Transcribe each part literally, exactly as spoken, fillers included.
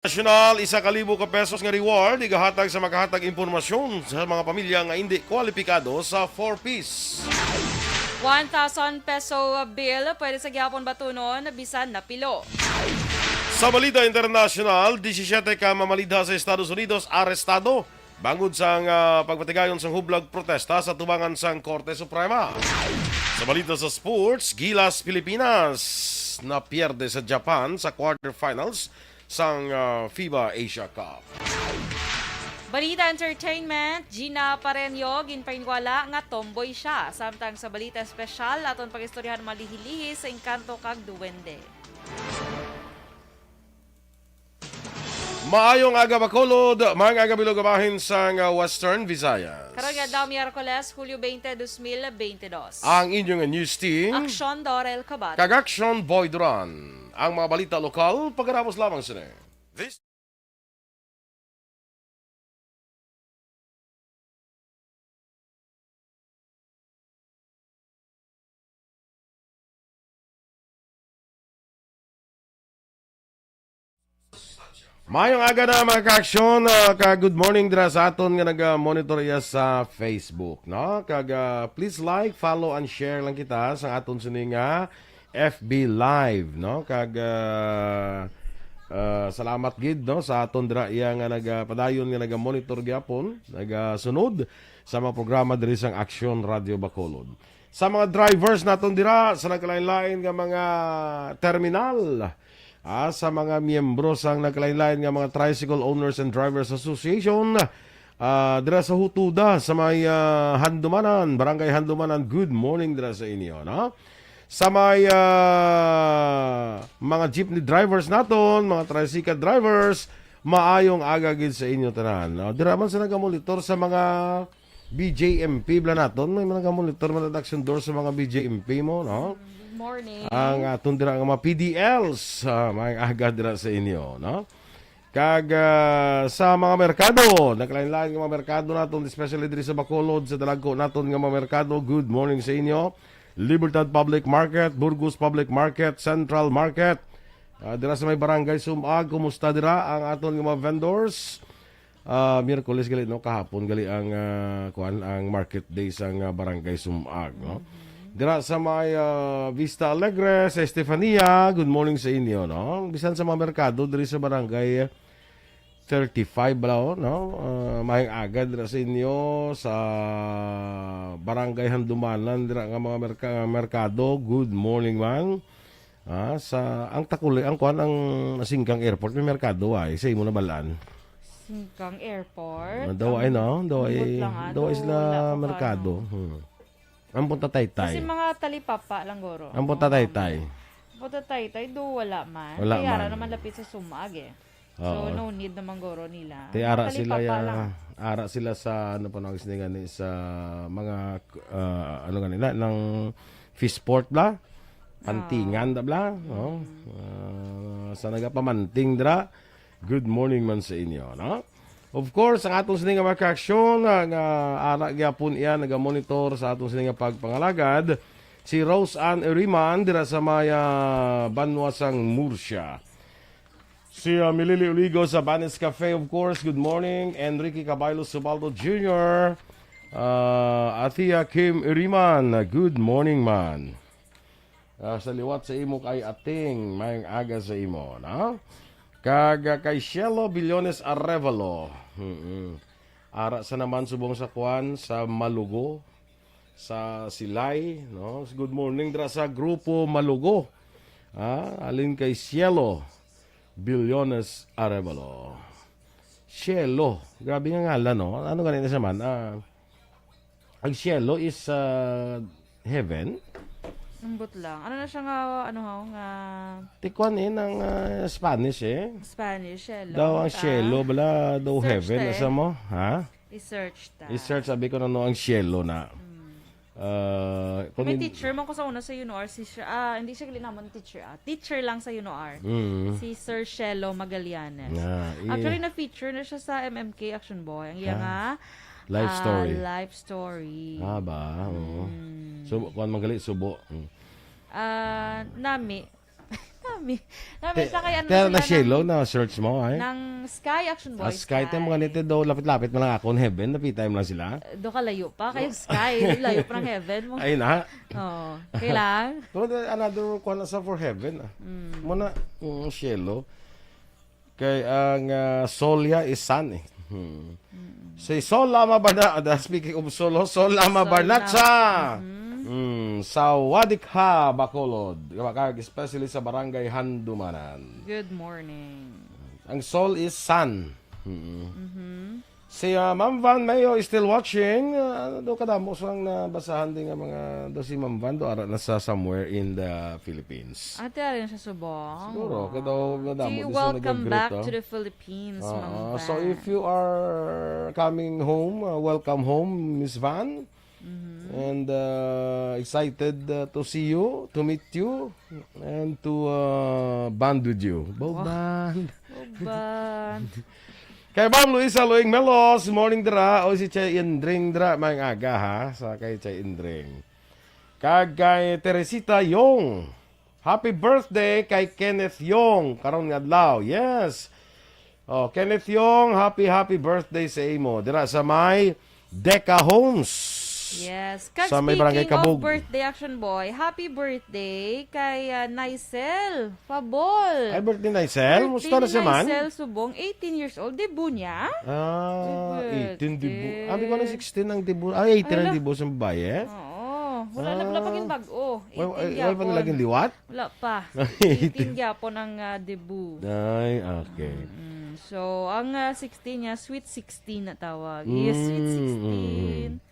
Nasyonal, isa ka libo ka pesos nga reward igahatag sa makahatag impormasyon sa mga pamilya nga indi kwalipikado sa four Ps. One thousand peso bill pwede sa gihapon batunon bisan napilo. Sa balita internasyonal, disisiete ka mamalidha sa Estados Unidos arestado bangod sang, ah, pagpatigayon sang hublag protesta sa tubangan sang Korte Suprema. Sa balita sa sports, Gilas Pilipinas napierde sa Japan sa quarterfinals sang, ah, FIBA Asia Cup. Balita entertainment, Gina Pareño ginpahinwala nga tomboy siya. Samtang sa balita espesyal, aton pag-istoryahan malihi-lihi sa engkanto kag duwende. Maayong aga, Bacolod. Maayong aga, bilog nga bahin sang, ah, Western Visayas. Karon nga adlaw, Miyerkules, Hulyo twenty, dos mil twenty-dos. Ang inyong news team, Aksyon Dorel Cabate kag Aksyon Boy Duran. Ang mga balita lokal, pagkatapos lamang sini. This Mayong aga na, mga ka-aksyon, ah, ka good morning dira sa aton nga naga-monitor iya sa Facebook, no? Kag, ah, please like, follow, and share lang kita sa aton sini nga F B Live, no? Kag, ah, ah, salamat gid, no, sa aton dira iya nga nagapadayon nga naga-monitor gyapon, nagasunod sa mga programa diri sang Aksyon Radio Bacolod. Sa mga drivers naton dira sa nagkalain-lain nga mga terminal, ah, sa mga miyembro sang nagkalain-lain nga mga Tricycle Owners and Drivers Association, ah, dira sa Hutuda, sa may, ah, Handumanan, Barangay Handumanan, good morning dira sa inyo, no? Sa may, ah, mga jeepney drivers naton, mga tricycle drivers, maayong aga gid sa inyo tanan, no? Dira man sa nagamonitor sa mga B J M P bala naton, may mga nagamonitor man ang Aksyon Dor sa mga B J M P mo, no? Good morning. Ang aton dira nga mga P D Ls, ah, maayong aga dira sa inyo, no? Kag, ah, sa mga merkado, nagkalain-lain nga mga merkado naton, especially diri sa Bacolod, sa dalagko naton nga mga merkado, good morning sa inyo. Libertad Public Market, Burgos Public Market, Central Market. Ah, dira sa may Barangay Sumag, kumusta dira ang aton nga mga vendors? Ah, Miyerkules gali, no, kahapon gali ang, ah, kuan, ang market day sang, ah, Barangay Sumag, no? Dira sa may, ah, Vista Alegre, sa Estefania, good morning sa inyo, no? Bisan sa mga merkado diri sa Barangay thirty-five bala, oh, no? Ah, maayong aga dira sa inyo, sa Barangay Handumanan, dira nga mga merka-, merkado, good morning man. Ah, sa, ang Takuli, ang kuan, ang Singkang Airport, may merkado, ay, sa imo nabalaan. Singkang Airport? Ah, daw ay, Ang no? Daw ay, ambot lang, ah, daw ay daw sila wala ko merkado. Ano. Hmm. Ang punta Taytay. Kasi mga talipapa lang, guro. Ang punta Taytay. Ang punta Taytay, do wala man. Wala Kaya man. Ara naman lapit sa Sumag, eh. So, Oo. No need naman, guro, nila. Te, ara Mga sila talipapa ya, lang. Ara sila sa, ano pa nang isningan ni, sa mga, ah, ano nga nila, ng Fishport bla? Pantingan da bla? Oh. Ah, sa nagapamanting dra. Good morning man sa inyo, no? Of course, ang atong sini nga mga kaaksyon, ah, nga ara gyapon iya nagamonitor sa atong sini nga pagpangalagad, si Rose Ann Iriman dira sa may, ah, banwa sang Murcia. Si, ah, Milili Uligo sa Banis Cafe, of course, good morning. Enrique Caballo Subaldo Junior, ah, Athea Kim Iriman, good morning man. Ah, sa liwat sa imo kay Ating, maayong aga sa imo, no? Kag, ah, kay Shelo Billones Arevalo. Mm-mm. Ara sa naman subong sa kuan, sa Malugo, sa Silay, no? Good morning dira sa Grupo Malugo. Ah, alin kay Shelo Billones Arevalo. Shelo. Grabe nga ngalan, no? Ano gani na siya man? Ah, ang cielo is, ah, heaven? Ambot lang. Ano na siya nga, ano, haw, nga Tikuan eh, ng, ah, Spanish eh. Spanish, cielo. Daw ang Ta? Cielo, bala, daw Search heaven, ta, eh. Asa mo? Ha? I-search ta. I-search, sabi ko na, no, ang cielo na. Mm. Ah, kung May in- teacher man ko sa una sa UNOR, si Sir, ah, hindi siya gali namon teacher, ah. Teacher lang sa UNOR. Mm. Si Sir Shelo Magallanes. Ah, eh. Actually, na-feature na siya sa M M K Action Boy. Ang iya Ah. nga, Life ah, story. Life story. Ah, ba? Oo. Mm. So, kuwan man gali, subo. Mm. Ah, nami. Namin siya kay ano Kaya sila na Shelo, ng, na-search mo, ay? Ng Sky Action Ah, Boys, Sky, tayo mga Sky. Nito daw, lapit-lapit mo lang ako, heaven, napitay mo lang sila. Do ka layo pa, kay Sky, layo pa ng heaven mo. Ay na. Oo. Kailang? Pero the- another kuha na sa for heaven, ah. Mm. Muna, mm, Shelo. Kay ang, ah, Solia is sun, eh. Hmm. Mm. Si Sol Lama Bana-, ah, speaking of Solo, Sol Lama Sol Barnacha. Lama. Mhm. Mm, Sawadikha, Bacolod. Kag especially sa Barangay Handumanan. Good morning. Ang Sol is sun. Mm. Mhm. Si, ah, Ma'am Van Mayo is still watching. Ah, ano daw kadamo sang nabasahan din nga mga daw si Ma'am Van do ara na sa somewhere in the Philippines. Ate, ari na siya subong. Siguro, kay daw madamo Si din sa welcome nag-greet, back oh. to the Philippines, Ma'am Oo. So, Van. If you are coming home, uh, welcome home, Miss Van. Mhm. And, uh, excited, uh, to see you, to meet you, and to, uh, bond with you. Wow. Bond. Bond. Kay Ma'am Luisa Luing Melos, morning dira. O si Chay Indring dira, maayong aga, ha? Sa kay Chay Indring. Kag kay Teresita Yong, happy birthday kay Kenneth Yong karon nga adlaw. Yes. Oh, Kenneth Yong, happy, happy birthday sa imo. Dira sa may Deca Homes. Yes. Kag Sa may Barangay speaking of Kabug. birthday, Action Boy, happy birthday kay, ah, Nicel Pabol. Ay, birthday ni Nicel? Birthday Musta na ni siya man? Nicel Subong, eighteen years old. Debut niya? Ah, Happy eighteen debut. birthday. Abi ko na sixteen ang debut. Ah, eighteen ang Ala. debut sa babae? Oo. Wala na, wala pa Ah. gin bag-o. Wala, eighteen wala, wala pa gyapon. nalaging liwat? Wala pa. Eighteen gyapon ang, ah, debut. Ay, okay. Mm. So, ang, ah, sixteen niya, sweet sixteen na tawag. Yes, sweet Mm, sixteen. mm, mm.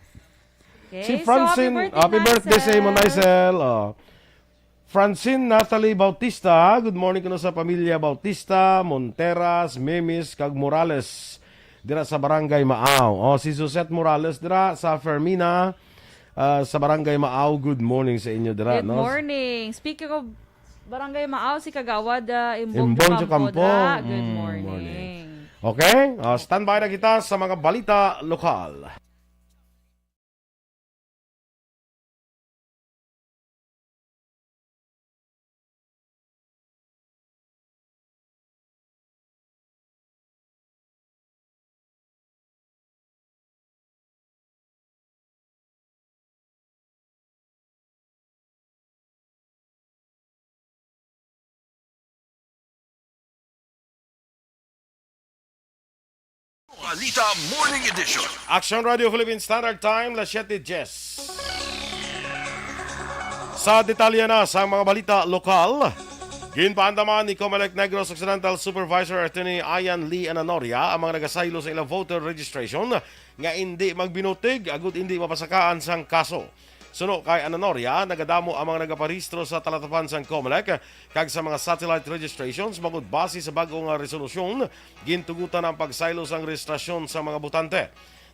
Okay, Si so happy Francine, birthday, happy birthday sa imo, Nicel. Nicel. Oh. Francine Natalie Bautista, good morning kuno sa pamilya Bautista, Monteras, Memes, kag Morales, dira sa Barangay Maaw. Oh, si Suzette Morales dira sa Fermina, ah, sa Barangay Maaw. Good morning sa inyo dira, Good no? morning. Speaking of Barangay Maaw, si Kagawad, ah, Imbong Imbong Jocampo Jocampo. dira. Good Mm, morning. morning. Okay, ah, standby na kita sa mga balita lokal. Balita Morning Edition. Action Radio Philippine Standard Time, las siete diez. Sa detalye na sa mga balita lokal, ginpaandaman ni Comelec Negros Occidental Supervisor Attorney Ian Lee Ananoria ang mga nagasaylo sa ilang voter registration nga indi magbinutig agud indi mapasakaan sang kaso. Suno kay Ananoria, nagadamo ang mga nagaparehistro sa talatapan sang Comelec kag sa mga satellite registrations, bangod base sa bag-o nga resolusyon, gintugutan ang pagsaylo sang rehistrasyon sang mga botante.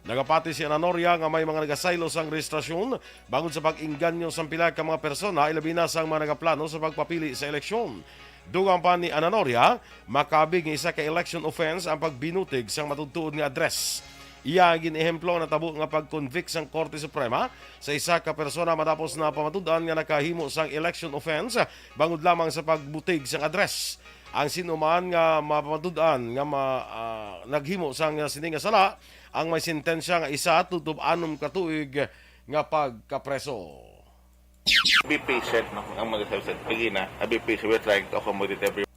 Nagapati si Ananoria nga may mga nagasaylo sang rehistrasyon bangod sa pag-inganyo sang pila ka mga persona, ilabi na sang mga nagaplano sa pagpapili sa eleksyon. Dugang pa ni Ananoria, makabig nga isa ka election offense ang pagbinutig sang matudtuod nga address. Iya ang gin-ehemplo ang natabo nga pag-convict sang Korte Suprema sa isa ka persona matapos na pamatud-an nga nakahimo sang election offense bangod lamang sa pagbutig sang address. Ang sino man nga mapamatud-an nga ma-, ah, naghimo sang sini nga sala, ang may sentensya nga isa tubtob anom ka tuig nga pagkapreso. Be patient, no? Ang mga sabi sa pagina, be patient. We're trying to accommodate everyone.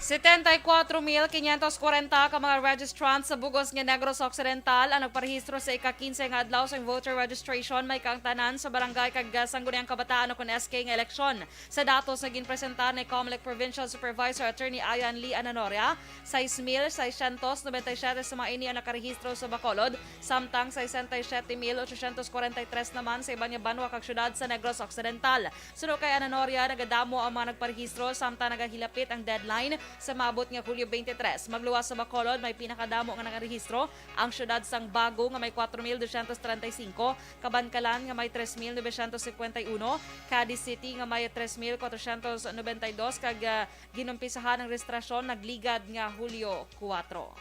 Setenta y cuatro mil quinientos cuarenta ka mga registrants sa bug-os nga Negros Occidental ang nagparehistro sa ika-quince nga adlaw sa voter registration, may kaangtanan sa barangay kag Sangguniang Kabataan o kon S K nga eleksyon. Sa datos nga ginpresentar ni Comelec Provincial Supervisor Attorney Ian Lee Ananoria, sais mil seiscientos noventa y siete sa mga ini ang nakarehistro sa Bacolod, samtang sesenta y siete mil ochocientos cuarenta y tres naman sa iban nga banwa kag syudad sa Negros Occidental. Suno kay Ananoria, nagadamo ang mga nagparehistro samtang nagahilapit ang deadline sa maabot nga Hulyo twenty-three. Magluwas sa Bacolod, may pinakadamo nga nakarehistro ang syudad sang Bago nga may cuatro mil doscientos treinta y cinco, Kabankalan nga may tres mil novecientos cincuenta y uno, Cadiz City nga may tres mil cuatrocientos noventa y dos, kag, ah, ginumpisahan ang rehistrasyon nagligad nga Hulyo kuwatro.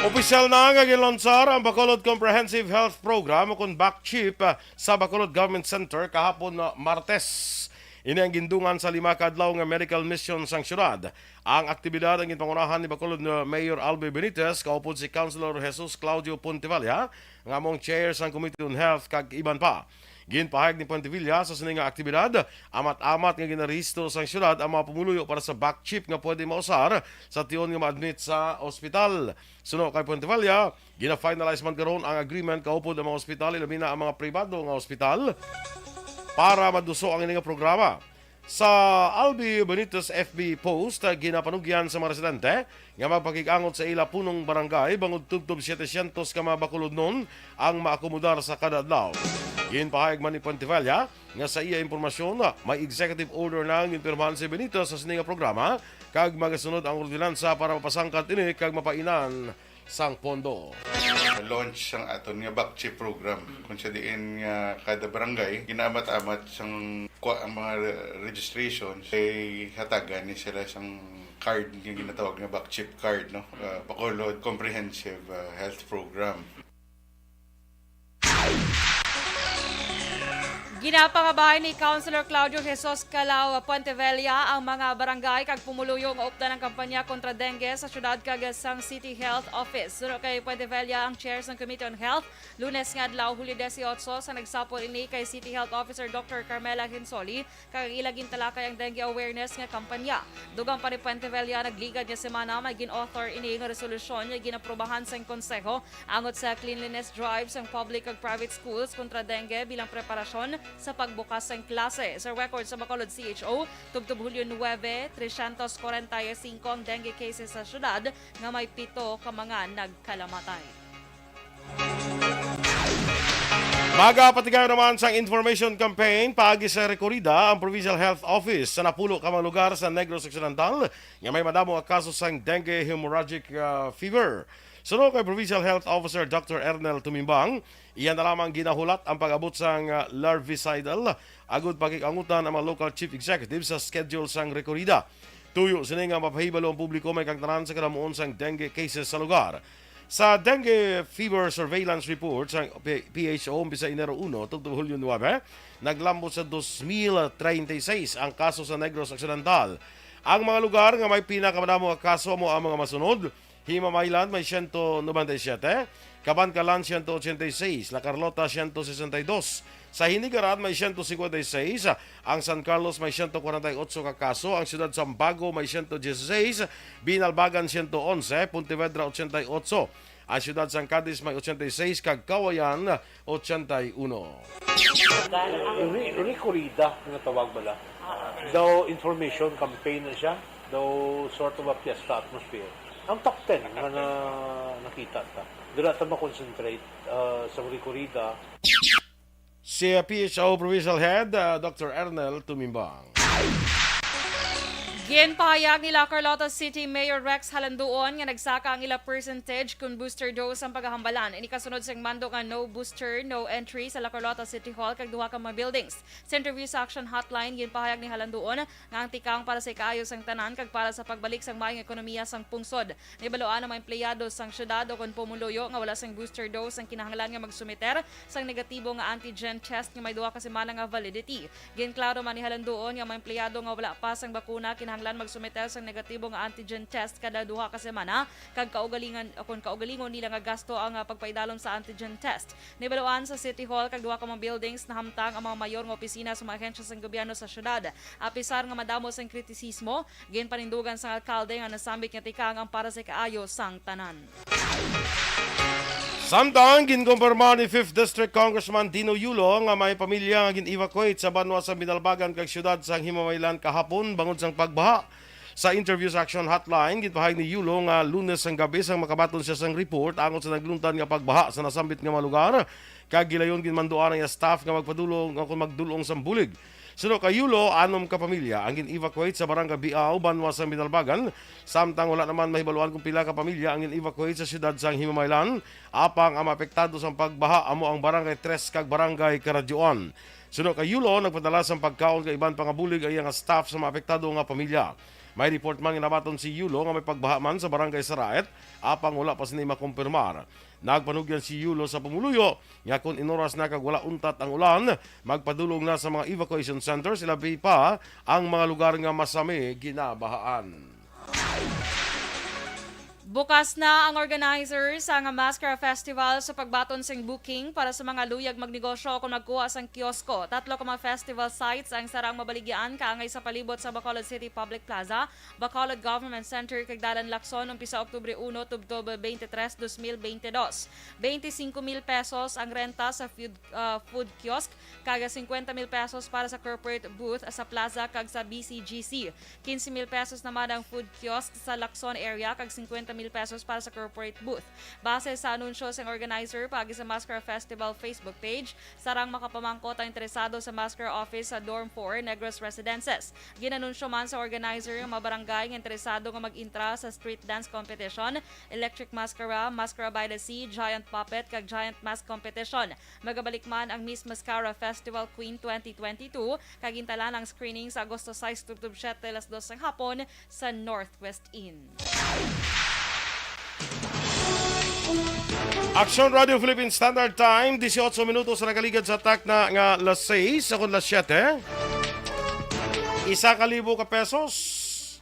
Opisyal na nga ginlansar ang Bacolod Comprehensive Health Program o kon BACCHIP, ah, sa Bacolod Government Center kahapon, ah, Martes. Ini ang gindungan sa lima ka adlaw nga medical mission sang syudad. Ang aktibidad ang ginpangunahan ni Bacolod, ah, Mayor Albi Benitez, kaupod si Councilor Jesus Claudio Pontevalla, nga amo ang chair sang Committee on Health, kag iban pa. Ginpahayag ni Pontevilla sa sini nga aktibidad, amat-amat nga ginarehisto sang syudad ang mga pumuluyo para sa BACCHIP nga pwede mausar sa tion nga ma-admit sa ospital. Suno kay Pontevilla, gina-finalize man karon ang agreement kaupod ang mga ospital, ilabi na ang mga pribado nga ospital, para maduso ang ini nga programa. Sa Albi Benitez F B post, ah, ginapanugyan sa mga residente nga magpakig-angot sa ila punong barangay bangod tubtob setecientos ka mga Bacolodnon ang maakomodar sa kada adlaw. Ginpahayag man ni Pontevilla nga sa iya impormasyon, ah, may executive order na ang ginpirmahan si Benitez sa sini nga programa, kag magasunod ang ordinansa para mapasangkad ini kag mapainan sang pondo. Launch sang aton nga BACCHIP program, kung sa diin nga kada barangay ginaamat-amat sang kuha ang mga re-, registration, kay hatagan ni sila sang card nga ginatawag nga BACCHIP card, no? Uh, Bacolod Comprehensive, uh, Health Program. Ginapangabahin ni Councilor Claudio Jesus Calao Pontevella ang mga barangay kag pumuluyo nga updan ang kampanya kontra dengue sa syudad kag sang City Health Office. Suno kay Pontevella, ang chair sang Committee on Health, Lunes nga adlaw, Hulyo dieciocho, sa nagsapol ini kay City Health Officer Doctor Carmela Hinsoli, kag ang ila gintalakay ang dengue awareness nga kampanya. Dugang pa ni Pontevella, nagligad nga semana may gin-author ini nga resolusyon nga ginaprobahan sang konseho angot sa cleanliness drive sang public kag private schools kontra dengue bilang preparasyon sa pagbukas sang klase. Sa record sa Bacolod C H O, tubtob Hulyo nuebe, trescientos cuarenta y cinco ang dengue cases sa syudad, nga may pito ka mga nagkalamatay. Magapatigayon naman sang information campaign paagi sa rekorida ang Provincial Health Office sa napulo ka mga lugar sa Negros Occidental nga may madamo nga kaso sang dengue hemorrhagic, ah, fever. Suno kay Provincial Health Officer Doctor Ernel Tumimbang, iya na lamang ginahulat ang pag-abot sang, ah, larvicidal agud pakig-angutan ang mga local chief executive sa schedule sang rekorida. Tuyo sini nga mapahibalo ang publiko may kangtanan sa kalamuon sang dengue cases sa lugar. Sa dengue fever surveillance report sa P-, P H O umpisa Enero uno tubtob Hulyo nuebe, naglambot sa dos mil treinta y seis ang kaso sa Negros Occidental. Ang mga lugar nga may pinakamadamo nga kaso amo ang mga masunod: Himamaylan may siyento nobenta y siyete, Kabankalan siyento ochenta y seis, La Carlota siyento sesenta y dos, sa Hinigaran may siyento singkwenta y seis, ang San Carlos may siyento kwarenta y otso ka kaso, ang siyudad Sambago may siyento dieciséis, Binalbagan siyento onse, Pontevedra ochenta y otso, ang siyudad sang Cadiz may ochenta y seis, kag Cauayan ochenta y uno. Re-, rekorida nga tawag bala. Daw information campaign na siya, daw sort of a fiesta atmosphere. Ang top ten nga na, nakita ta. Dira ta ma-concentrate, ah, sa rekorida. Si P H O Provincial Head, ah, Doctor Ernel Tumimbang. Ginpahayag ni La Carlota City Mayor Rex Halanduon nga nagsaka ang ila percentage kon booster dose ang pagahambalan. Ini kasunod sang mando nga no booster, no entry sa La Carlota City Hall kag duha ka mga buildings. Sa interview sa Action Hotline, ginpahayag ni Halanduon nga ang tikang para sa ikaayo sang tanan kag para sa pagbalik sang maayong ekonomiya sang pungsod. Nahibaluan ang mga empleyado sang syudad ukon pumuluyo nga wala sang booster dose ang kinahanglan nga magsumiter sang negatibo nga antigen test nga may duha ka semana nga validity. Ginklaro man ni Halanduon nga mga empleyado nga wala pa sang bakuna kinahanglan magsumiter sang negatibo nga antigen test kada duha ka semana, kag kaugalingon, ukon kaugalingon nila nga gasto ang, ah, pagpaidalom sa antigen test. Nahibaluan sa City Hall kag duha ka mga buildings nahamtang ang mga mayor nga opisina sa mga ahensya sang gobyerno sa syudad. Apisar nga madamo sang kritisismo, ginpanindugan sang alkalde nga nasambit nga tikang ang para sa ikaayo sang tanan. Samtang ginkumpirma ni Fifth District Congressman Dino Yulo nga may pamilya nga gin-evacuate sa banwa sa Binalbagan kag siyudad sang Himamaylan kahapon bangod sang pagbaha. Sa interview sa Action Hotline, ginpahayag ni Yulo nga Lunes sang gabi sang makabaton siya sang report angot sa nagluntad nga pagbaha sa nasambit nga mga lugar, kag gilayon ginmanduan ang iya staff nga magpadulong nga kon magdul-ong sang bulig. Suno kay Yulo, anom ka pamilya ang gin-evacuate sa Barangay Biao, banwa sang Binalbagan, samtang wala naman mahibaluan kung pila ka pamilya ang gin-evacuate sa siyudad sang Himamaylan. Apang ang maapektado sang pagbaha amo ang Barangay Tres kag Barangay Karadyoan. Suno kay Yulo, nagpadala sang pagkaon kag iban pa nga bulig ang iya nga staff sa mga apektado nga pamilya. May report man nga nabaton si Yulo nga may pagbaha man sa Barangay Saraet, apang wala pa sini makumpirmar. Nagpanugyan si Yulo sa pumuluyo nga kon inoras na kag wala untat ang ulan, magpadulong na sa mga evacuation centers, ilabi pa ang mga lugar nga masami ginabahaan. Bukas na ang organizer sang Maskara Festival sa pagbaton sing booking para sa mga luyag magnegosyo kon magkuha sang kiosko. Tatlo ka mga festival sites ang sarang mabaligyan kaangay sa palibot sa Bacolod City Public Plaza, Bacolod Government Center kag Dalan Lacson, umpisa Oktubre uno tubtob twenty-three, dos mil veinte dos. Twenty-cinco mil pesos ang renta sa food, ah, food kiosk kag cincuenta mil pesos para sa corporate booth sa plaza kag sa B C G C. Quince mil pesos naman ang food kiosk sa Lacson area kag cincuenta mil pesos para sa corporate booth. Base sa anunsyo sang organizer paagi sa Maskara Festival Facebook page, sarang makapamangkot ang interesado sa Maskara office sa Dorm four Negros Residences. Ginanunsyo man sa organizer ang mga barangay nga interesado nga mag-intra sa street dance competition, electric mascara, mascara by the sea, giant puppet, kag giant mask competition. Magabalik man ang Miss Mascara Festival Queen twenty twenty-two, kag gintalaan ang screening sa Agosto sais tubtob siete, alas dos sang hapon, sa Northwest Inn. Aksyon Radio Philippine Standard Time, dieciocho minutos na nakaligad sa takna nga las seis, sa kon las siete. Isa ka libo ka pesos,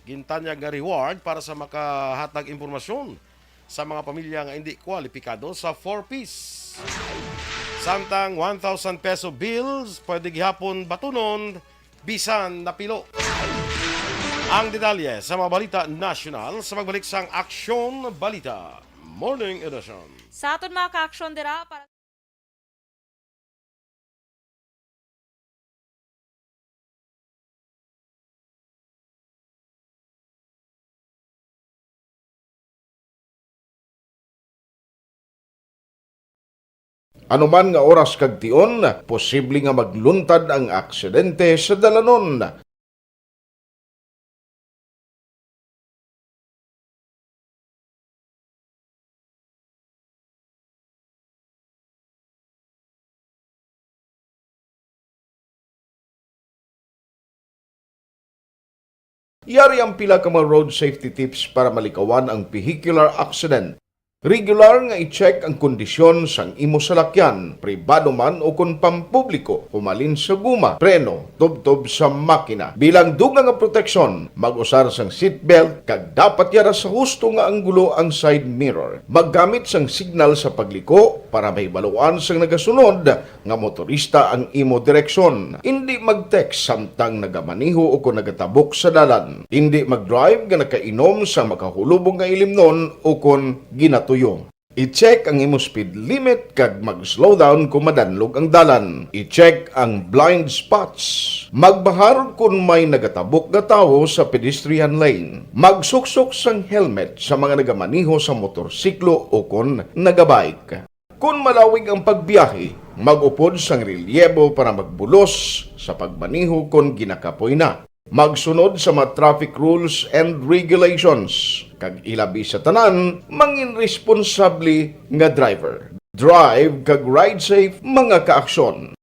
gintanyag nga reward para sa makahatag impormasyon sa mga pamilya nga indi kwalipikado sa four Ps. Samtang one thousand peso bills, pwede gihapon batunon bisan napilo. Ang detalye sa mga balita nasyonal sa pagbalik sang Aksyon Balita Morning Edition. Sa aton mga ka-aksyon dira para Ano man nga oras kag tion, posible nga magluntad ang aksidente sa dalanon. Yari ang pila ka mga road safety tips para malikawan ang vehicular accident. Regular nga i-check ang kondisyon sang imo salakyan, pribado man o kon pampubliko, humalin sa guma, preno, tubtob sa makina. Bilang dugang nga proteksyon, mag-usar sang seatbelt kag dapat yara sa husto nga anggulo ang side mirror. Maggamit sang signal sa pagliko para mahibaluan sang nagasunod nga motorista ang imo direksyon. Indi mag-text samtang nagamaneho o kon nagatabok sa dalan. Indi mag-drive nga nakainom sa makahulubong nga ilimnon o kon ginatuyo. I-check ang imo speed limit kag mag-slow down kon madanlog ang dalan. I-check ang blind spots. Magbahar kon may nagatabok nga tawo sa pedestrian lane. Magsuksok sang helmet sa mga nagamaneho sa motorsiklo o kon nagabike. Kon malawig ang pagbiyahe, mag-upod sang relyebo para magbulos sa pagmaneho kon ginakapoy na. Magsunod sa mga traffic rules and regulations, kag ilabi sa tanan, mangin responsable nga driver. Drive kag ride safe, mga kaaksyon.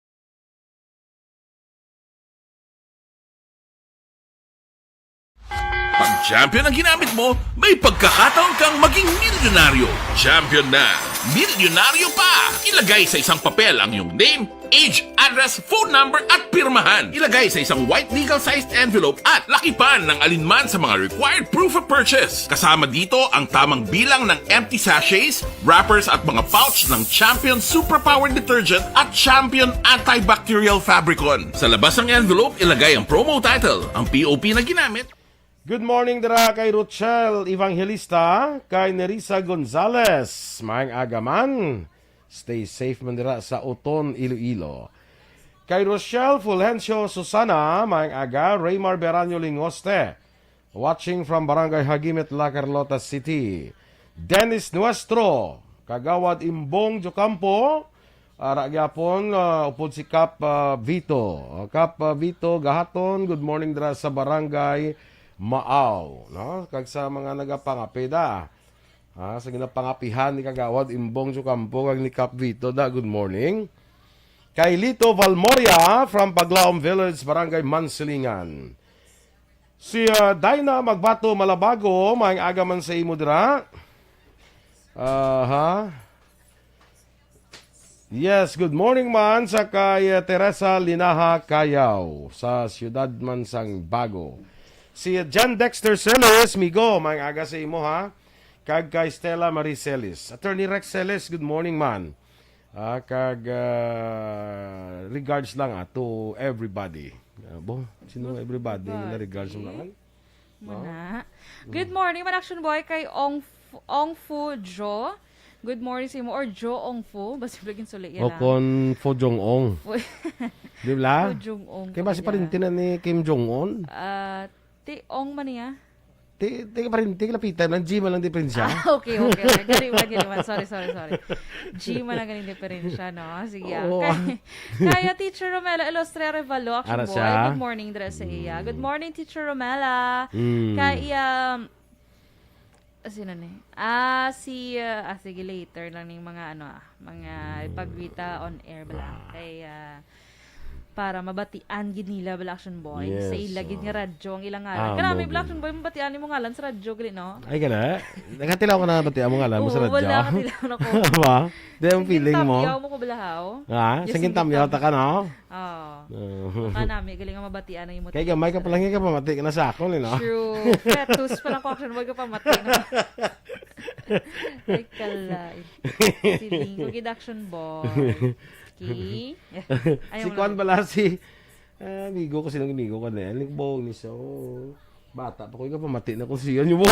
Pag champion ang ginamit mo, may pagkakataon kang maging milyonaryo. Champion na, milyonaryo pa! Ilagay sa isang papel ang iyong name, age, address, phone number, at pirmahan. Ilagay sa isang white legal-sized envelope at lakipan ng alinman sa mga required proof of purchase. Kasama dito ang tamang bilang ng empty sachets, wrappers at mga pouch ng Champion Superpower Detergent at Champion Antibacterial Fabricon. Sa labas ng envelope, ilagay ang promo title, ang P O P na ginamit. Good morning dira kay Rochelle Evangelista, kay Nerissa Gonzalez. Maayong aga man. Stay safe man dira sa Oton, Iloilo. Kay Rochelle Fulgencio Susana, maayong aga. Raymar Beranyo Lingoste, watching from Barangay Hagimit, La Carlota City. Dennis Nuestro, Kagawad Imbong Jocampo, ara gyapon, ah, upod si Kap, ah, Vito. Ah, Kap, ah, Vito Gahaton, good morning dira sa Barangay Maaw, no? Kag sa mga nagapangapida, ah, sa ginapangapihan ni Kagawad Imbong Jocampo kag ni Kap Vito, da, good morning. Kay Lito Valmoria from Paglaom Village, Barangay Mansilingan. Si, ah, Dinah Magbato Malabago, maayong aga man sa imo dira. Aha. Yes, good morning man sa kay, ah, Teresa Linaha Cayaw sa siyudad man sang Bago. Si John Dexter Celis, migo, maayong aga sa imo, ha. Kag kay Stella Marie Celis. Attorney Rex Celis, good morning man. Ah, kag, ah, regards lang, ah, to everybody. Ah, bo, sino nga everybody nga regards mo lang? Muna. Good morning, man, Action Boy, kay Ong F-, Ong Fu Jo. Good morning sa imo, or Jo Ong Fu. Basta laging suli O yan, ah. Kon Fo Jong Ong. Fu- Di ba? Fu Jong Ong Kay basi pala yan. Parinti na ni Kim Jong Un. Ah, ti Ong man niya. Ti, ti parinti, lapitan lang. G man lang diferensya. Ah, okay, okay, okay. Gani man, gani man. Sorry, sorry, sorry. G man ang ganing diferensya, no? Sige, ah. Oo. Kay, kaya Teacher Romela Ilostre Revalo, Action Ara Boy, siya? Good morning, dira sa iya. Good morning, Teacher Romela. Mm. Kay, um, ah, sino ni? Ah, si, ah, ah, sige, later lang ning mga, ano, ah, mga ipagwita on air bala. Ah. Kay, ah, para mabatian gid nila bala, Action Boy. Yes, Sa ila gid nga oo. Radyo ang ilang ngalan. Ah, Kanami mo bala, gid. Action Boy, mabatian imo ngalan sa radyo gali, no? Ay, gala? Nagkatilaw ka na batian mo ngalan mo sa Oo, radyo? Wala, katilaw na ko. Ba? Di ang Singin feeling mo? Tamyaw mo ko bala, haw? Ha? Yes, Singin singin tamyaw tamyaw. ta ka, no? Oo. Oo. Kanami, galing nga mabatian ang imo Kay gamay ka pa lang, ka pamati ka na sa akon, eh, no? True. Fetus pa lang ko, Action Boy, ka pamati na. Ay, kala. Siling ko gid, Action Boy. Okay. Ayaw Si mo Kwan lang. Bala, si, ah, amigo ko, sinong amigo ko na yan? Ligbong ni so, bata pa ko, ikaw pamati na ko siya, yung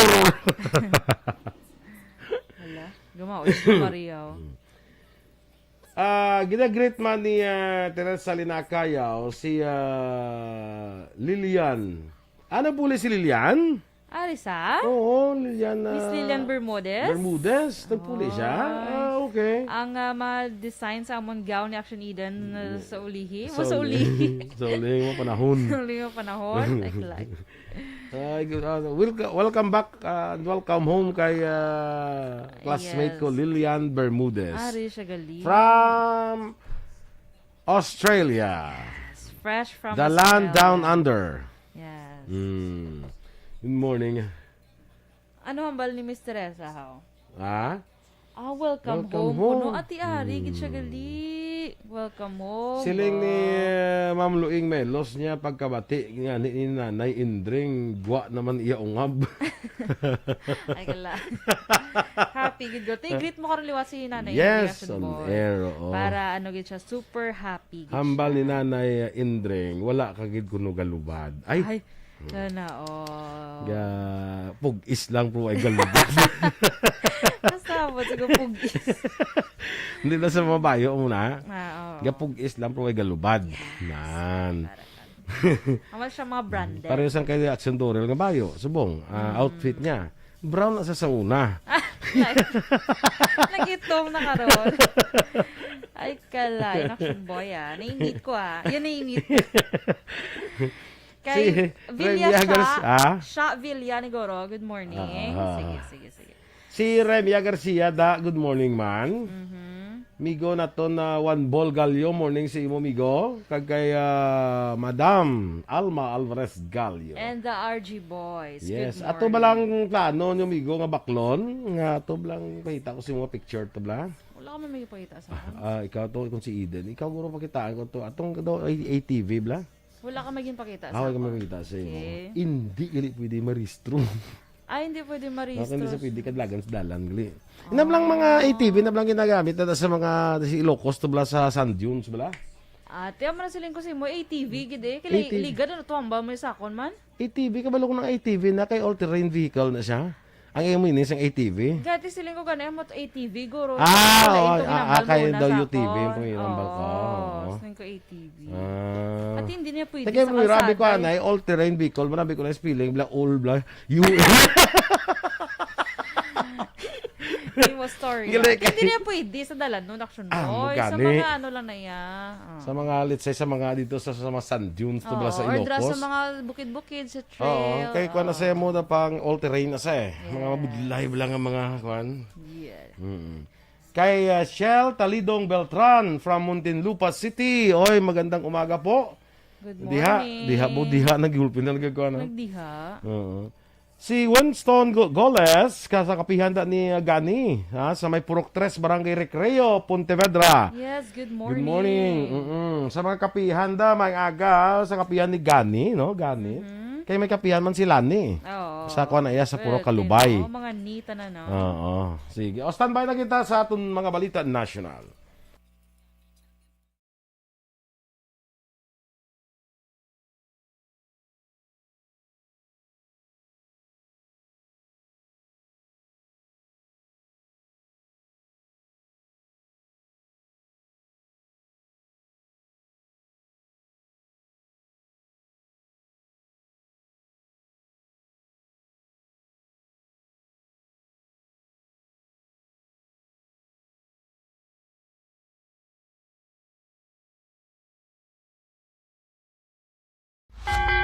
Hala, gumaon si Maria, oh. Ah, gina-greet man ni, ah, Teresa Linacayaw si, ah, Lilian. Ano po si Lilian? Ari sa? Oo, Lilian, Miss ah, Lilian Bermudez? Bermudez? Nagpuli siya? Ay. Ah, okay. Ang, ah, mga design sa amon gown ni Action Eden, ah, sa ulihi. Sa Mo sa uli-, ulihi. Sa ulihi mo panahon. Sa ulihi mo panahon. Ay, kalay. Ay, good, ah, welcome, welcome back, ah, and welcome home kay, ah, classmate ko, Yes. Lilian Bermudez. Ari siya gali. From Australia. Yes, fresh from The land Australia. Down under. Yes. Mm. Good morning. Ano hambal ni Miss Teresa, haw? Ha? Ah, welcome Welcome home. Kuno, home. Ati Ari, gid siya Mm. gali. Welcome home. Siling ni, Wow. eh, Ma'am Luing Melos niya, pagkabati nga ni, ni Nanay Indring, gwa naman iya ungab. Ay, gala. Happy gid ko. Ti, greet mo karon liwat si Nanay Yes, Indring, Action on Boy. Air, oo. Para ano gid siya, super happy gid Hambal siya. Ni Nanay Indring, wala ka gid kuno galubad. Ay. Ay, sana all. Ga, pug-is lang, pero ay galubad. Basta mo, sige, pug-is. Hindi na sa mga bayo mo na. Ah, oo. Ga pug-is lang, pero ay galubad. Yes. Nan. Para ka. Amal siya mga branded. Pareho sang kay Action Dorel nga bayo. Subong, ah, Mm. outfit niya. Brown na sa sauna. Nag-itom na karon. Ay, kalay. Action Boy, ah. Nainit ko, ah. Yan, nainit. Kay Si Villa Remy Agar-, Sha, ah? Sha Villa Negoro, good morning. Ah, ah, Sige, ah. sige, sige. Si Remia Garcia, da, good morning, man. Mhm. Migo naton na Juan Bol Gallo, morning sa imo, migo. Kag kay, ah, Madam Alma Alvarez Gallo. And the R G boys, Yes. good Ato ba morning. Lang plano nyo, migo, nga baklon? Nga ato ba lang pakita ko sa mga picture to, bla? Wala ka man may pakita sa akin. Ah, ikaw to, kung si Eden. Ikaw, guro, pakitaan ko to. Atong daw, A T V, bla? Wala ka may ginpakita sa Ah, wala ka akon. May pakita sa imo. Okay. Hindi gali pwede maristro. Ay, hindi pwede maristro. Baka hindi sa pwede kadlagan sa dalan, gali. Inam lang mga Ah. A T V, inam lang ginagamit na sa mga, si Ilocos, to bala sa sand dunes, bala? Ate, amo na siling ko sa imo, A T V, gid eh. Kila A T V. Ligad, ano to, hambal mo sa akon man? A T V, kabalo ko ng A T V na kay all-terrain vehicle na siya. Ang imo ini sang A T V? Dati siling ko gani, amo to A T V, guro. Ah, Wala oo, ito, ah, ginambal ah, kay mo na daw sa U T V akon. Yung panginambal ko. Oo, Oo. Siling ko A T V. Ah. At hindi niya pwede Sige, sa grabe ko, kalsada, eh. Anay, all-terrain vehicle, marami ko na spelling, bla, all, bla, U. Hindi mo story. Galing. Hindi niya pwede sa dalan, no, Action Ah, Boy. Sa mugani. Mga ano lang na iya. Ah. Sa mga, let's say, sa mga dito sa, sa mga sand dunes, to, bala Oo, sa or dra sa Ilocos. Mga bukid-bukid, sa Oo, trail, kay kuwan na oo. Sa mo na pang all-terrain na sa eh. Mga Yes. Mabudlay lang ang mga kuwan. Yeah. Mm. Kay, ah, Shell Talidong Beltran from Muntinlupa City. Oy, magandang umaga po. Good Diha, morning. diha po, diha, nag-gulpin na nagkakuha na. Nagdiha. Oo. Si Winston Go-, Goles, ka-, sa kapihan da ni, ah, Gani, ha, sa may Purok Tres, Barangay Recreo, Pontevedra. Yes, good Good morning. morning. Mm-mm. Sa mga kapihan da, may aga, sa kapihan ni Gani, no? Gani. Mhm. Kay may kapihan man si Lani. Oo. Sa kuwan na iya, sa Purok Well, Kalubay. Tino, mga nita na, no? Oo. Sige. O, standby na kita sa aton mga balita national.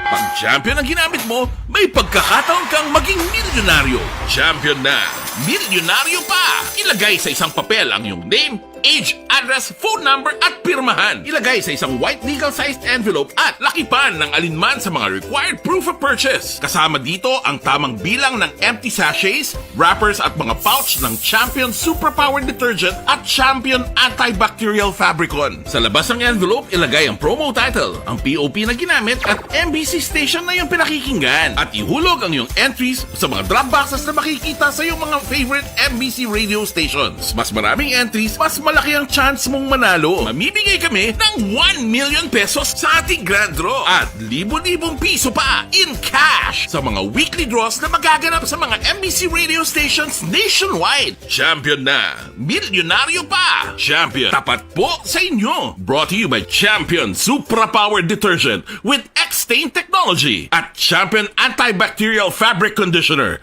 Pag champion ang ginamit mo, may pagkakataon kang maging milyonaryo. Champion na, milyonaryo pa! Ilagay sa isang papel ang iyong name, age, address, phone number, at pirmahan. Ilagay sa isang white legal-sized envelope at lakipan ng alinman sa mga required proof of purchase. Kasama dito ang tamang bilang ng empty sachets, wrappers, at mga pouch ng Champion Superpower Detergent at Champion Antibacterial Fabricon. Sa labas ng envelope, ilagay ang promo title, ang P O P na ginamit, at M B C station na iyong pinakikinggan. At ihulog ang iyong entries sa mga drop boxes na makikita sa iyong mga favorite M B C radio stations. Mas maraming entries, mas malaki ang chance mong manalo. Mamimigay kami ng one million pesos sa ating grand draw at libo-libong piso pa in cash sa mga weekly draws na magaganap sa mga M B C radio stations nationwide. Champion na! Milyonaryo pa! Champion, tapat po sa inyo! Brought to you by Champion Supra Power Detergent with X-Stain Technology at Champion Antibacterial Fabric Conditioner.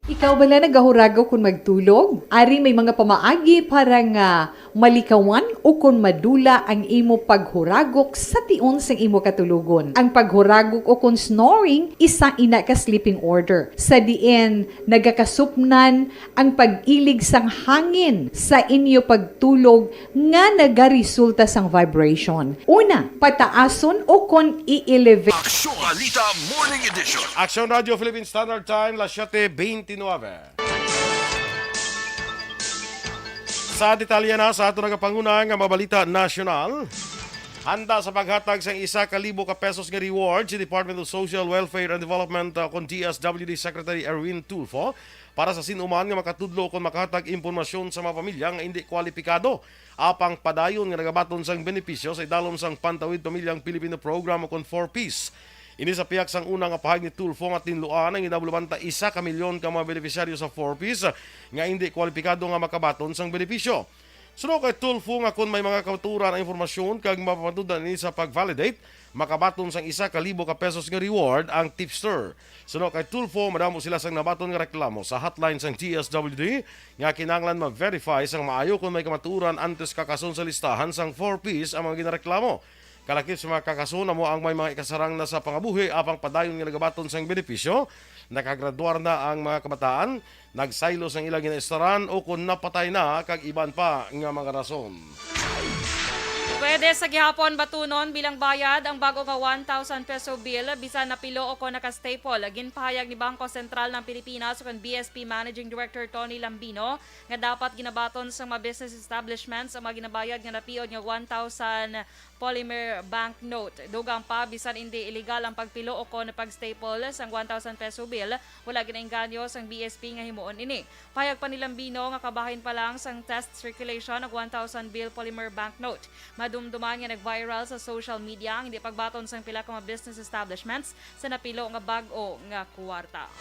Ikaw bala nagahuragok kon magtulog? Ari may mga pamaagi para nga malikawan ukon madula ang imo paghuragok sa tion sang imo katulogon. Ang paghuragok ukon snoring, isa ina ka sleeping order, sa diin nagakasupnan ang pag-ilig sang hangin sa inyo pagtulog nga nagaresulta sang vibration. Una, pataason ukon i-elevate. Aksyon Balita Morning Edition. Aksyon Radio Philippine Standard Time, las siete veintinueve. Sa detalye na sa ato nagapanguna nga mga balita nasyonal, handa sa paghatag sang isa ka libo ka pesos nga reward si Department of Social Welfare and Development, uh, kon D S W D Secretary Erwin Tulfo para sa sin-o man nga makatudlo kon makahatag impormasyon sa mga pamilya nga indi kwalipikado apang padayon nga nagabaton sang benepisyo sa idalom sang Pantawid Pamilyang Pilipino Program o kon four Ps. Ini sa pihak sang una nga pahayag ni Tulfo nga tinluan ang ginabaluan ta isa ka milyon ka mga benepisyaryo sa four Ps nga indi kwalipikado nga makabaton sang benepisyo. Suno kay Tulfo nga kon may mga kamatuoran ang impormasyon kag mapamatud-an ini sa pag-validate, makabaton sang isa ka libo ka pesos nga reward ang tipster. Suno kay Tulfo, madamo sila sang nabaton nga reklamo sa hotline sang D S W D nga kinahanglan ma-verify sang maayo kon may kamatuoran antes kakason sa listahan sang four Ps ang mga ginareklamo. Kalakip sa mga kakason amo ang may mga ikasarang na sa pangabuhi apang padayon nga nagabaton sang benepisyo, nakagraduar na ang mga kabataan, nagsaylo sang ilang ginaistaran o kon napatay na kag iban pa nga mga rason. Pwede sa gihapon batunon bilang bayad ang bag-o nga one thousand peso bill bisan napilo o kon naka-staple. Ginpahayag ni Bangko Sentral ng Pilipinas o kon B S P Managing Director Tony Lambino nga dapat ginabaton sa mga business establishments ang mga ginabayad nga napiod nga one thousand polymer banknote. Dugang pa, bisan indi illegal ang pagpilo o kon pag-staple sang one thousand peso bill, wala ginaengganyo sang B S P nga himuon ini. Pahayag pa ni Lambino nga kabahin pa lang sang test circulation ang one thousand bill polymer banknote. Madumduman nga nag-viral sa social media ang hindi pagbaton sang pila ka mga business establishments sa napilo nga bag-o nga kwarta.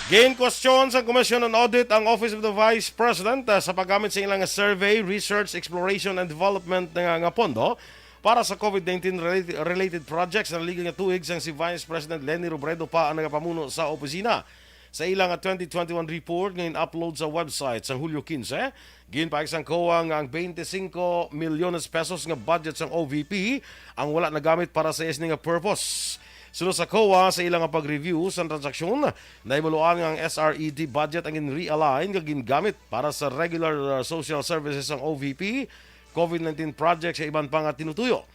Ginkwestiyon sa Commission on Audit ang Office of the Vice President, ah, sa paggamit sa ilang survey, research, exploration, and development nga, nga pondo para sa COVID nineteen relate-, related projects. Sa naligikan nga tuig sang si Vice President Leni Robredo pa ang nagapamuno sa opisina. Sa ilang twenty twenty-one report nga in-upload sa website sa Hulyo quince, ginpahayag sang COA nga ang twenty-five milyones pesos nga budget sang O V P ang wala nagamit para sa iya sini nga purpose. Suno sa COA, sa ila nga pag-review sa transaksyon, nahibaluan nga ang S R E D budget ang gin-realign nga gingamit para sa regular, uh, social services sang O V P, COVID nineteen projects sa iban pa nga tinutuyo.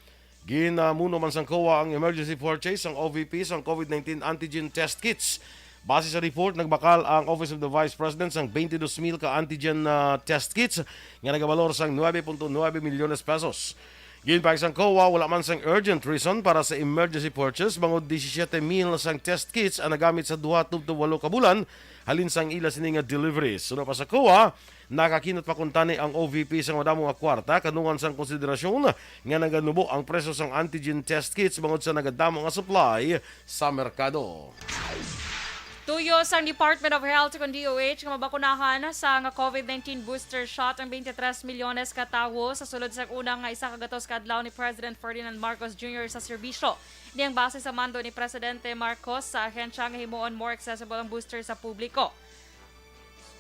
Ginamuno man sang COA ang emergency purchase sang O V P sang COVID nineteen antigen test kits. Base sa report, nagbakal ang Office of the Vice President sang twenty-two mil ka antigen, ah, test kits nga nagabalor sang nuebe punto nuebe milyones pesos. Ginpahayag sang COA, wala man sang urgent reason para sa emergency purchase, bangod disisiete mil sang test kits ang nagamit sa duha tubtob walo ka bulan halin sang ila sini nga deliveries. Suno pa sa COA, nakakinot pa kuntani ang O V P sang madamo nga kwarta kadungan sang konsiderasyon nga naganubo ang presyo sang antigen test kits bangod sa nagadamo nga supply sa merkado. Tuyo sang Department of Health kon D O H nga mabakunahan sang COVID nineteen booster shot ang twenty-three milyones ka tawo sa sulod sang una nga isa ka gatos ka adlaw ni President Ferdinand Marcos Junior sa serbisyo. Ini ang base sa mando ni Presidente Marcos sa ahensya nga himuon more accessible ang booster sa publiko.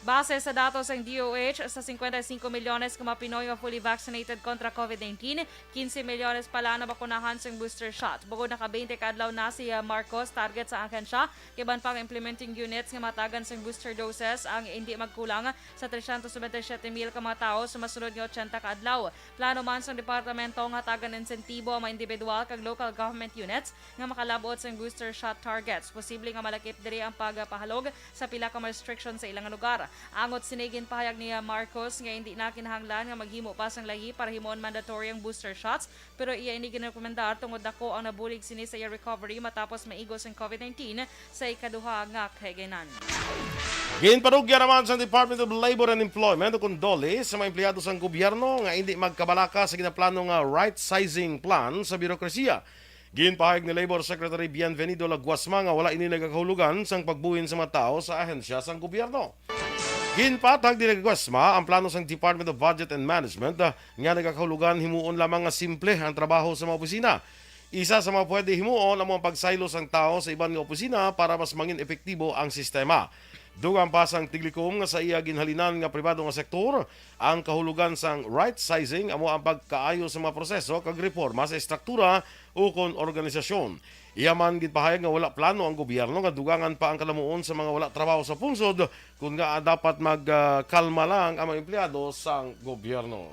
Base sa datos sang D O H, sa cincuenta y cinco milyones ka mga Pinoy nga fully vaccinated kontra COVID nineteen, quince milyones pa lang nabakunahan sang booster shot. Bukod naka twenty ka adlaw na si, ah, Marcos target sa ahensya, kay iban pa nga implementing units nga matagan sang booster doses ang hindi magkulang sa trescientos noventa y siete mil ka mga tawo sa masunod nga ochenta ka adlaw. Plano man sang departamento nga hatagan insentibo ang mga individual kag local government units nga makalabot sang booster shot targets. Posible nga malakip diri ang pagpahalog sa pila ka mga restriction sa ilang lugar. Angot sini, ginpahayag ni Marcos nga hindi na kinahanglan nga maghimo pa sang lahi para himuon mandatory ang booster shots, pero iya ini ginrekomendar tungod dako ang nabulig sini sa iya recovery matapos maigo sang COVID nineteen sa ikaduha nga kahigayunan. Ginpanugya naman sa Department of Labor and Employment o kon DOLE sa mga empleyado sang gobyerno nga hindi magkabalaka sa ginaplano nga right sizing plan sa birokrasiya. Ginpahayag ni Labor Secretary Bienvenido Laguasma nga wala ini nagakahulugan sang pagbuhin sa mga tawo sa ahensya sang gobyerno. Ginpatag ni Laguasma ang plano sang Department of Budget and Management, ah, nga nagakahulugan himuon lamang nga simple ang trabaho sa mga opisina. Isa sa mga pwede himuon amo ang pagsaylo sang tawo sa iban nga opisina para mas mangin epektibo ang sistema. Dugang pa sang tiglikom nga sa iya ginhalinan nga pribado nga sektor, ang kahulugan sang right sizing amo ang pagkaayo sa mga proseso kag reporma sa estruktura ukon organisasyon. Iya man ginpahayag nga wala plano ang gobyerno nga dugangan pa ang kalamuon sa mga wala trabaho sa pungsod, kun ngaa dapat mag, ah, kalma lang ang mga empleyado sang gobyerno.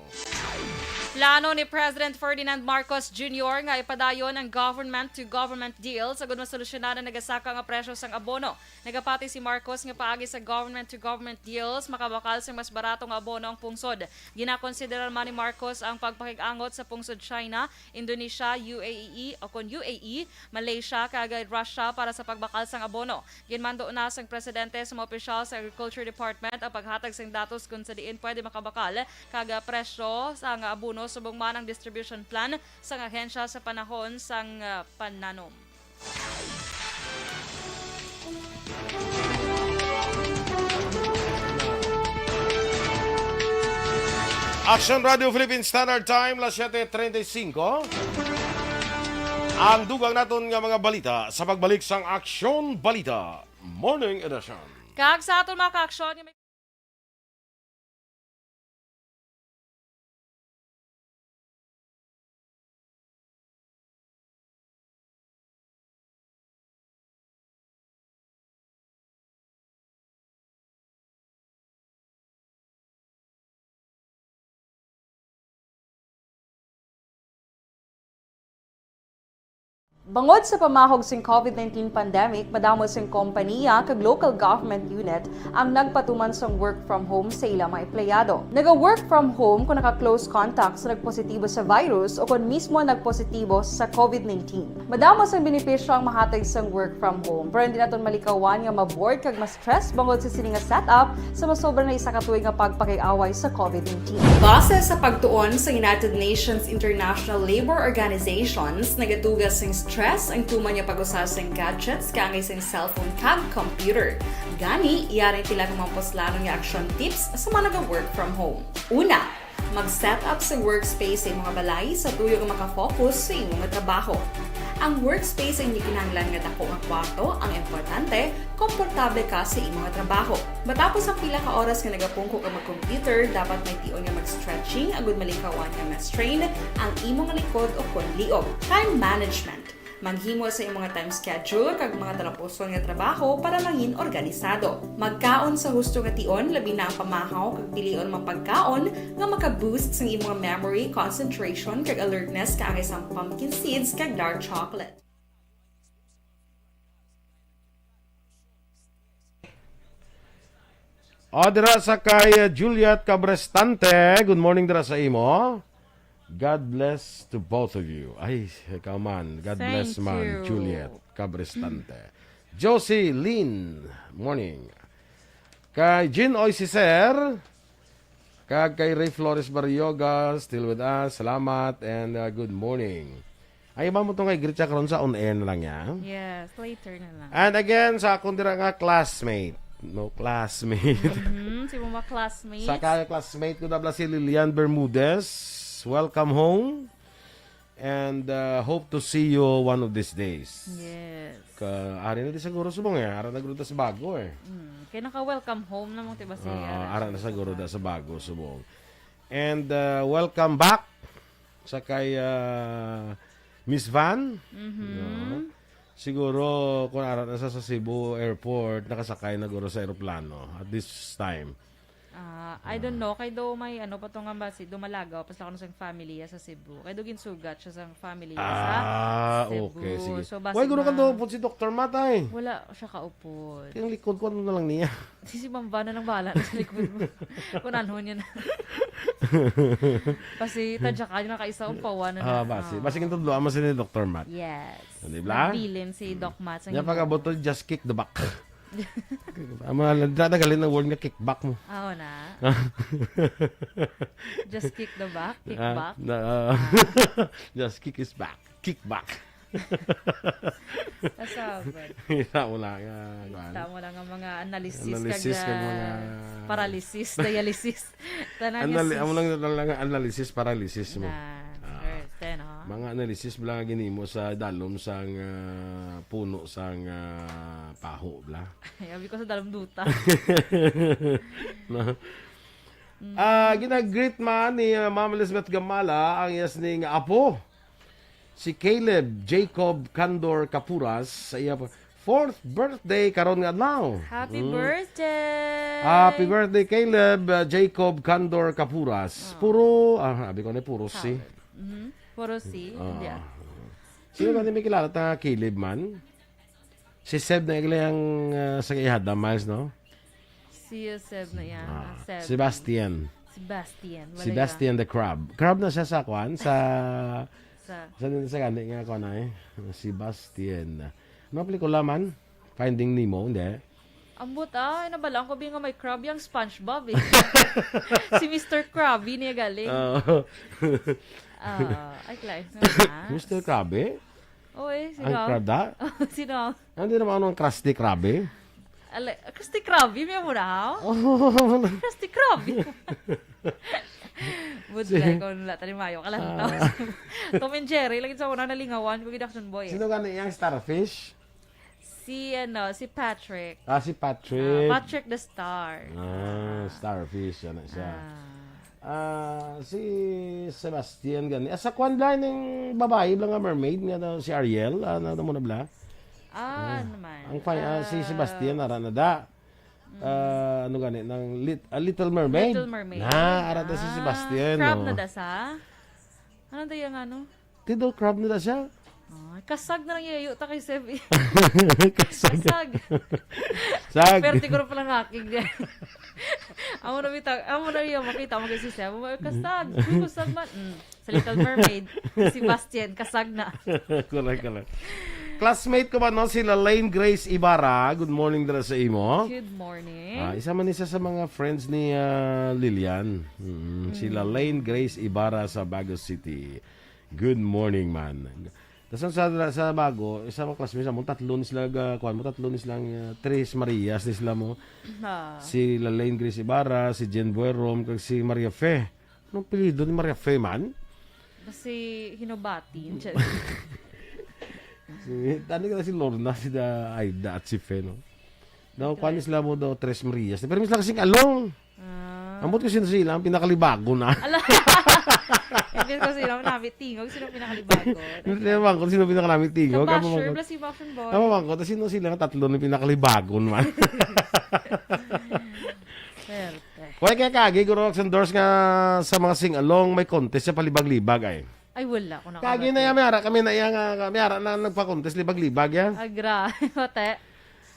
Plano ni President Ferdinand Marcos Junior nga ipadayon ang government-to-government deal sa gud masolusyonan ang nagasaka nga presyo sang abono. Nagapati si Marcos nga paagi sa government-to-government deals, makabakal sang mas barato nga abono ang pungsod. Ginakonsiderar man ni Marcos ang pagpakig-angot sa pungsod China, Indonesia, U A E o kon U A E, Malaysia, kag Russia para sa pagbakal sang abono. Ginmando na sang presidente sa mga opisyal sa Agriculture Department ang paghatag sang datos kon sa diin pwede makabakal kag presyo sang abono subong man ang distribution plan sang ahensya sa panahon sang, ah, pananom. Action Radio Philippine Standard Time, las siete treinta y cinco. Ang dugang naton nga mga balita sa pagbalik sang Aksyon Balita Morning Edition. Kag sa aton mga ka-aksyon nga may Bangod sa pamahog sing COVID nineteen pandemic, madamo sing kompaniya kag local government unit ang nagpatuman sang work from home sa ila mga empleyado. Naga-work from home kung naka-close contact sa nagpositibo sa virus o kon mismo nagpositibo sa COVID nineteen. Madamo sang benepisyo ang mahatag sang work from home, pero hindi naton malikawan nga ma-bored kag ma-stress bangod sa sini nga setup sa masobra na isa ka tuig nga pagpakig-away sa COVID nineteen. Base sa pagtuon sa United Nations International Labor Organizations, nagatuga sing stress ang tuman nga pag-usa sing gadgets kaangay sing cellphone kag computer. Gani, yari ang pila ka mga puslanon nga action tips sa mga naga-work from home. Una, mag-set up sa workspace sa imong balay sa tuyo nga makafocus sa imong trabaho. Ang workspace ang hindi kinahanglan nga dako nga kwarto, ang importante, komportable ka sa imong trabaho. Matapos ang pila ka oras nga nagapungko ka mag-computer, dapat may tion nga mag-stretching agud malikawan nga ma-strain ang imong likod o kon liog. Time management. Manghimo sa imong time schedule kag mga talapuson nga trabaho para mangin organisado. Magkaon sa husto nga tion, labi na ang pamahaw kag pilion mga pagkaon nga maka-boost sang imong memory, concentration, kag alertness kaangay sang pumpkin seeds kag dark chocolate. O, dira sa kay uh, Juliet Cabrestante. Good morning dira sa imo. God bless to both of you. Ay, ikaw man. God bless Thank man, you. Juliet Cabrestante. Josie Lynn, morning. Kay Jean Oy Cicer, kag kay Ray Flores Barrioga, still with us. Salamat and uh, good morning. Ay, iba mo to nga i-greet siya karon sa on air na lang niya. Yes, later na lang. And again, sa akong dira nga classmate. No, classmate. Mhm, si mga classmates. Sa kaya classmate ko na bala si Lilian Bermudez. Welcome home. And uh, hope to see you one of these days. Yes. Ka, ari na di siguro subong eh. Ara na guro sa bago eh. Mm. Kaya naka-welcome home na mong tiba si Ah, ara na siguro da sa bago subong. And uh, welcome back sa kay uh, Miss Van. Mhm. No? Siguro kung ara na sa, sa Cebu Airport, nakasakay na guro sa eroplano at this time. Ah, I don't know kay do may ano pa to nga ba si do malagaw pa sila kuno sa family sa Cebu. Kay do ginsugat siya sa family sa Ah, Cebu. Okay, sige. So, basi Why guro ka ma- daw po si Doktor Matt ay? Wala siya kaupod. Kaya ang likod ko, ano na lang niya? Si si Ma'am Van na lang bahala na sa likod mo. Kung ano niya na. Pasi tadya ka na kaisa ang pawan na. Ah, basi. Basi ginto dua mo si ni Doktor Matt. Yes. Di ba? Nabilin si Doc Matt. Niya pag-abot to, just kick the back. Ang mga landra na galing ng word nga kickback mo. Oo na. Just kick the back, kick Ah, back. na, ah, just kick his back. Kick back. Kasabot. Kita mo lang. Ah, kuwan. Tama lang ang mga analysis, Analysis kag, kag ah, mga paralysis, dialysis. Tanan nga Anali- sis. Amo lang lang ang analysis paralysis mo. Na, Ah. Earth, eh, no? Mga analysis bala nga ginimo sa dalom sang ah, puno sang ah, paho bala. Sabi ko sa dalom duta. No? Ah, ginag-greet man ni ah, Ma'am Elizabeth Gamala ang iyas ning apo. Si Caleb Jacob Candor Capuras sa iya pa- fourth birthday karon nga adlaw. Happy Mm. birthday! Happy birthday, Caleb uh, Jacob Candor Capuras. Ah. Puro, ah, abi ko na puro si. Mhm. Puro si. Ah. Hindi ah. Sino ba may kilala ta nga Caleb man? Si Seb na igali ang uh, sa ihada, Miles, no? Si Seb na yan. Ah, Ah, Seb. Sebastian. Sebastian. Wala Sebastian the Crab. Crab na siya sa kwan? Sa... Sa Sa din sa gani nga kwan na eh. Sebastian. Ano pelikula man? Finding Nemo, hindi? Ambot ah, nabalaan ko bi nga may crab yung SpongeBob eh. Si Mister Krabby niya galing. Oo. Ah, ay, Clive. Mister Krabby? Oh, eh, sino? Ang crab da? Sino? Hindi naman ano ang Krusty Krabby? Ale, Krusty Krabby, may mura ha? Oh, Krusty Krabby. Budlay ko nila, tani mayo, kalantaw. Tom and Jerry, lagi sa una nalingawan, ko gid action boy. Eh. Sino gani yung starfish? Si, ano, si Patrick. Ah, si Patrick. Ah, Patrick the Star. Ah, starfish, ano siya. Ah. Ah, si Sebastian gani. Ah, sa kwan lang yung babae lang nga mermaid nga daw si Ariel. Ah, na mo na bla? Ah, ano man. Ang fine, ah, si Ah, Sebastian ara na da. Ah, ano gani ng lit, ah, Little Mermaid. Little Mermaid. Na, ara da si Ah, Sebastian. Crab Oh. Na da sa? Ano da yung ano? Tido crab na da siya. Ah, kasag na lang yayo ta kay Seb. Eh. Kasag. Kasag. Sag. Pero siguro pala nakig. Amo na bitaw, amo na yung makita mo si Seb. Mo kasag. Uy, kasag man. Mm. Sa Little Mermaid, si Sebastian, kasag na. Correct, correct. Classmate ko ba no si Lalaine Grace Ibarra? Good morning dira sa imo. Good morning. Ah, isa man isa sa mga friends ni ah, Lilian. Mm, Si Lalaine Grace Ibarra sa Bago City. Good morning, man. Tapos sa, sa Bago, isa mga classmates mo, tatlo ni sila, ga- kuwan mo, tatlo ni sila, uh, Tres Marias ni sila mo. Ah. Si Lalaine Grace Ibarra, si Jen Buerom, kag si Maria Fe. Anong apelyido ni Maria Fe man? Kasi hinubati. Si, tani ka na si Lorna, si da, Aida, at si Fe, no? Daw, kuwan ni sila mo daw, Tres Marias. Pero misla kasing along. Ah. Ambot ko sino sila, ang pinakalibago na. Ala. Hindi ko sino ang namitingog, sino ang pinakalibagon? Hindi naman kung sino pinakalibagon. Tingog. Ang Basher, mga plus si Basher Boy. Ang mga kung sino sila nga tatlo na pinakalibagon man. Swerte. Why kaya kagi, Guro Rox and Dors, nga sa mga sing-along may contest sa palibag-libag ay? Ay, wala ko na Kagi na yan, may ara kami na iya nga, may ara na nagpa-contest libag-libag yan. Agra, mate.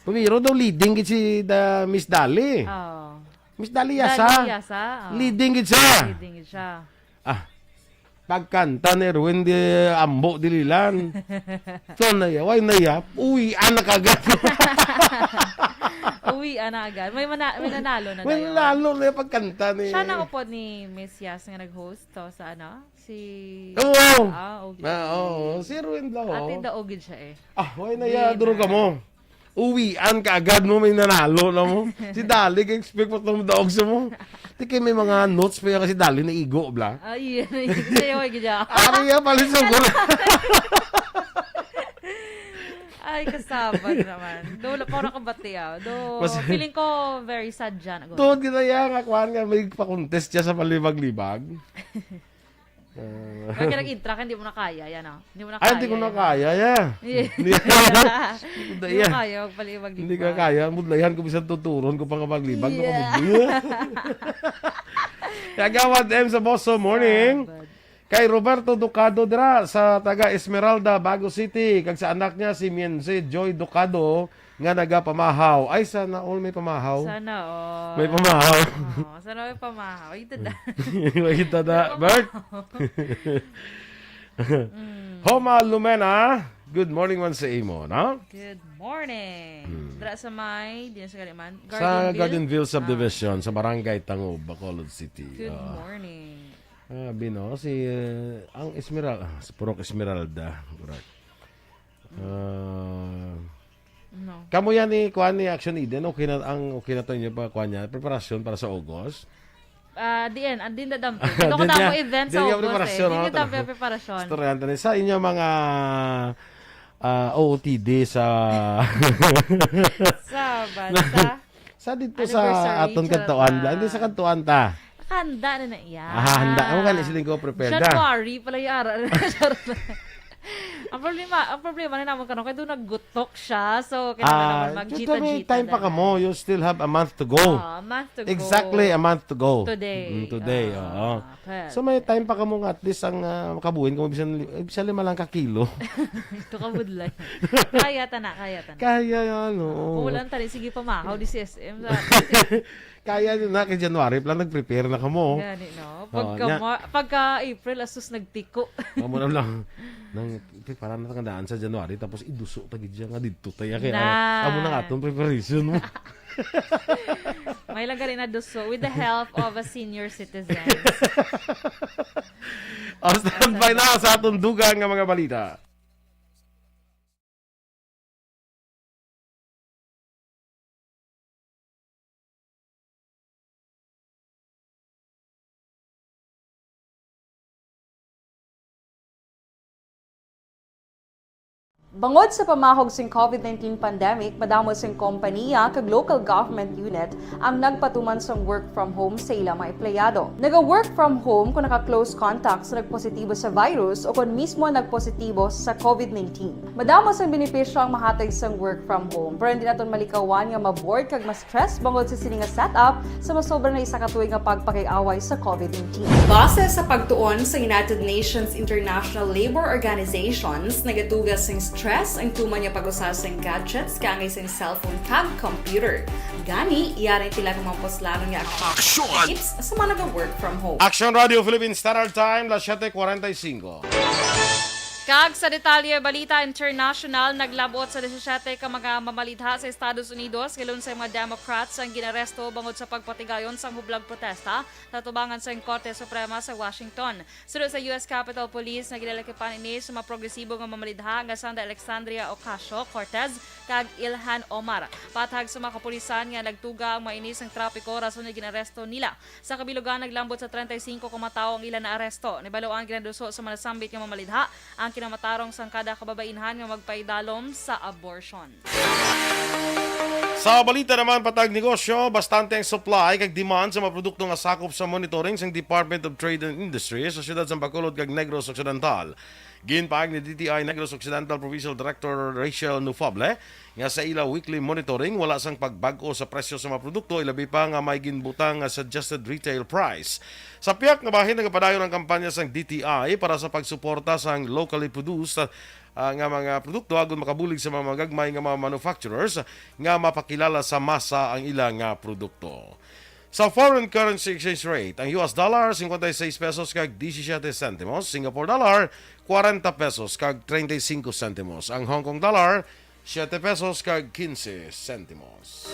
Pumiro daw leading gid si da, Miss Dali. Oh. Miss Dali Yasa. Dali Yasa, oh. Leading gid siya. Leading gid siya. Ah, pagkanta ni Erwin di Ambo Dililan. So, naya, why naya? Uwi, anak agad. Uwi, anak agad. May mana-, may nanalo na May dayon. Nanalo na yung pagkanta ni Siya na upod ni Miss Yas nga nag-host to sa ano? Si Oo. Ah, okay. Ah, oo. Si Erwin daw. Ate daog gid siya eh. Ah, why na Di ya? Duro na. Ka mo. Uwian ka agad mo, may nanalo na mo. Si Dali, ka-expect mo itong daog sa mo. Di kay may mga notes pa yan kasi Dali na igo, bla. Ay, yun. Sa'yo, ay, gidya. Ari ya, palit sa gula. Ay, kasabag naman. Do, wala pa ako nakabati, ah. Do, Mas- feeling ko very sad dyan. Tuod kita ya, nga kuhan nga, may pa-contest siya sa palibag-libag. Ah. Pag nag-intra ka, hindi mo na kaya, yan, oh. Hindi mo na Ay, hindi ko kaya, na yan. Kaya, ya. Yeah. Hindi Hindi ko kaya. Hindi ko kaya, magpalibag-libag. Hindi ka kaya. Budlayan ko, bisan tuturon ko pa nga maglibag, Yeah. Nakabudlay. Kagawad M sa Bosso, morning. Sabad. Kay Roberto Ducado dira sa taga Esmeralda, Bago City, kag sa anak niya si Miense Joy Ducado, nga nagapamahaw. Ay, sana all may pamahaw. Sana all. May pamahaw. Oo, sana may pamahaw. Ito na. May kita na. May pamahaw. Bert? Mm. Homa Lumena, good morning man sa imo, no? Good morning. Hmm. Dra sa may, di na sa Kaliman. Sa Gardenville? Gardenville Subdivision, Ah. Sa Barangay Tangub, Bacolod City. Good Ah. Morning. Ah, Bino, si, eh, ang Esmeral-, ah, si Purok Esmeralda. Correct. Ah, No. Kamo yan ni, kuan ni Action Eden, okay na, ang, okay na to inyo pa, kuan niya, preparasyon para sa August? Ah, diin, ah, din na dampi. Ito ko Din tamo niya, event sa din niya August, eh. Preparasyon, Din ano, niya dampi to? Ang preparasyon. Istoryahan ta ni sa inyo mga, ah, O O T D sa Sa bansa. Sa dito sa Anniversary, aton charot kadtuan, lang. Hindi sa kadtuan ta. Nakahanda na na iya. Ah, handa. Amo gani siling ko, prepare na. January pala yung ara. Charot lang. Ang problema, ang problema na naman karon kay doon naggutok siya. So, kailangan Ah, naman dito may magjita-jita time pa na kamo. Lang. You still have a month to go. Ah, a month to go. Exactly a month to go. Today. Mm, today, Ah, oo. Okay. So, may time pa kamo nga at least ang, ah, makabuhin kamo bisan li-, bisan lima lang ka kilo. Ito ka budlay. Kaya ta na, kaya ta na. Kaya yan, oo. Kung wala tani, sige pa, mahaw, di si S M sa Kaya yun na, kay January pa lang nag-prepare na kamo. Gani, no? Oo, Pagka nya- Ma-, pagka April, asus, nagtiko. Amo na lang. Nang, para na tangandaan sa January, tapos iduso ta gid siya nga didto tayo. Kaya, Na. Amo na nga atong preparation mo. May lang gani na duso with the help of a senior citizens. O, standby na sa atong dugang nga mga balita. Bangod sa pamahog sing COVID nineteen pandemic, madamo sing kompaniya kag local government unit ang nagpatuman sang work from home sa ila mga empleyado. Naga-work from home kung naka-close contact sa nagpositibo sa virus o kung mismo nagpositibo sa COVID nineteen. Madamo sang benepisyo ang mahatag sang work from home, pero hindi naton malikawan nga ma-bored kag ma-stress bangod sa sini nga setup sa masobra na isa ka tuig nga pagpakig-away sa COVID nineteen. Base sa pagtuon sa United Nations International Labour Organizations, nagatuga sing stress ang tuman nga pag-usa sing gadgets kaangay sing cellphone kag computer. Gani, yari tila nga mga puslanon nga aksyon. Aksyon! Tips sa mga naga-work from home. Action Radio Philippine Standard Time, las siete cuarenta y cinco. Kag sa detalye, balita international, naglabot sa disisiete ka mga mamalidha sa Estados Unidos nga lunsay mga Democrats ang ginaresto bangod sa pagpatigayon sang hublag protesta sa tubangan sang Korte Suprema sa Washington. Suno sa U S Capitol Police, nga ginalakipan ini sa mga progresibo nga mamalidha nga sanda Alexandria Ocasio-Cortez kag Ilhan Omar. Pathag sa mga kapulisan nga nagtuga ang mga ini sang trapiko, rason nga ginaresto nila. Sa kabilugan, naglambot sa treinta y cinco ka mga tawo ang ila naaresto. Nabal-an ginaduso sa mga nasambit nga mamalidha ang kinamatarong sang kada kababainhan nga magpaidalom sa abortion. Sa balita naman, patag negosyo, bastante ang supply kag demand sa mga produkto nga sakop sa monitoring sang Department of Trade and Industry sa siyudad sang Bacolod kag Negros Occidental. Ginpahayag ni D T I Negros Occidental Provincial Director Rachel Nufable nga sa ila weekly monitoring, wala sang pagbag-o sa presyo sa mga produkto, ilabi pa nga may ginbutang nga suggested retail price. Sa pihak nga bahin, nagapadayon ang kampanya sang D T I para sa pagsuporta sang locally produced, ah, nga mga produkto, agon makabulig sa mga magagmay nga mga manufacturers nga mapakilala sa masa ang ila nga produkto. Sa foreign currency exchange rate, ang U S dollar, cincuenta y seis pesos kag diecisiete centimos, Singapore dollar, cuarenta pesos kag treinta y cinco centimos, ang Hong Kong dollar, siete pesos kag quince centimos.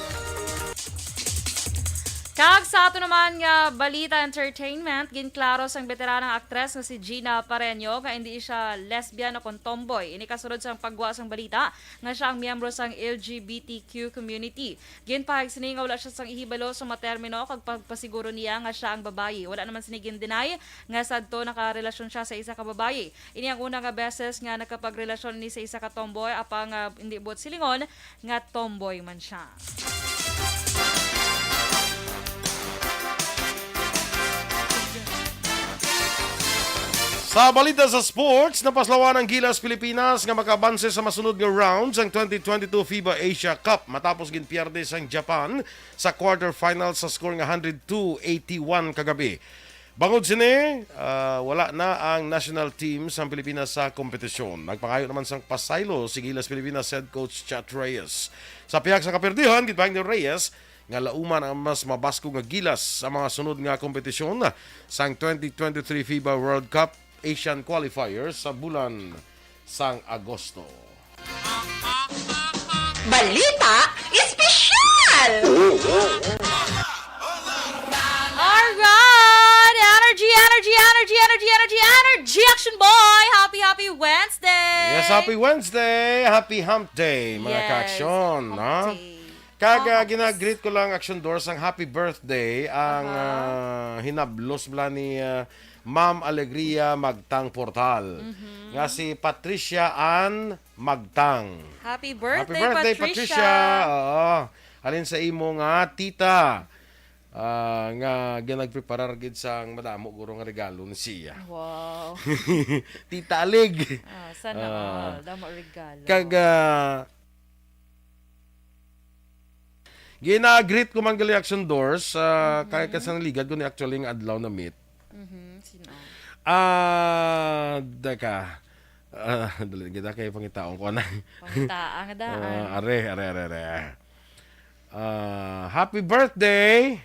Kag sa ato naman nga balita entertainment, ginklaro sang beteranang aktres nga si Gina Pareño nga hindi siya lesbian o kon tomboy. Ini kasunod sang paggwa sang balita nga siya ang miyembro sang L G B T Q community. Ginpahayag sini nga wala siya sang ihibalo sa mga termino kag pagpasiguro niya nga siya ang babayi. Wala naman sini gin-deny nga sadto nakarelasyon siya sa isa ka babayi. Ini ang una nga beses nga nakapagrelasyon ini sa isa ka tomboy, apang, ah, hindi buot silingon nga tomboy man siya. Sa balita sa sports, napaslawan ang Gilas Pilipinas nga makabanse sa masunod nga round sang twenty twenty-two FIBA Asia Cup matapos ginpierde sang Japan sa quarterfinals sa score nga hundred two eighty-one kagabi. Bangod sini, ah, wala na ang national team sang Pilipinas sa kompetisyon. Nagpangayo naman sang pasaylo si Gilas Pilipinas head coach Chat Reyes. Sa pihak sa kaperdihan, gipahayag ni Reyes nga lauman ang mas mabaskog nga Gilas sa mga sunod nga kompetisyon sang twenty twenty-three FIBA World Cup Asian Qualifiers sa bulan sang Agosto. Balita Espesyal! Alright! Energy, energy, energy, energy, energy, energy! Action Boy! Happy, happy Wednesday! Yes, happy Wednesday! Happy Hump Day, mga Yes, ka-action, hump ha? day. Kag, ah, Almost. gina-greet ko lang, Action Doors, ang happy birthday, ang, Aha. ah, hinablos bala ni, ah, Ma'am Alegria Magtang Portal, Mhm. nga si Patricia Ann Magtang. Happy Happy birthday, birthday, Patricia! Patricia! Oo. Halin sa imo nga tita, ah, nga ginagpreparar gid sang madamo guro nga regalo ni siya. Wow. Tita Alig. Ah, sana Ah. all. Damo regalo. Kag, ah, gina-greet ko man gali, Action Doors, ah, Mhm. kay ka sa naligad ko ni actually nga adlaw na meet. Mhm, sino? Ah, daka. Ah, dali, kita kay pangitaon ko na. Pangitaon nga daan. Ah, are, are, are, are. Ah, happy birthday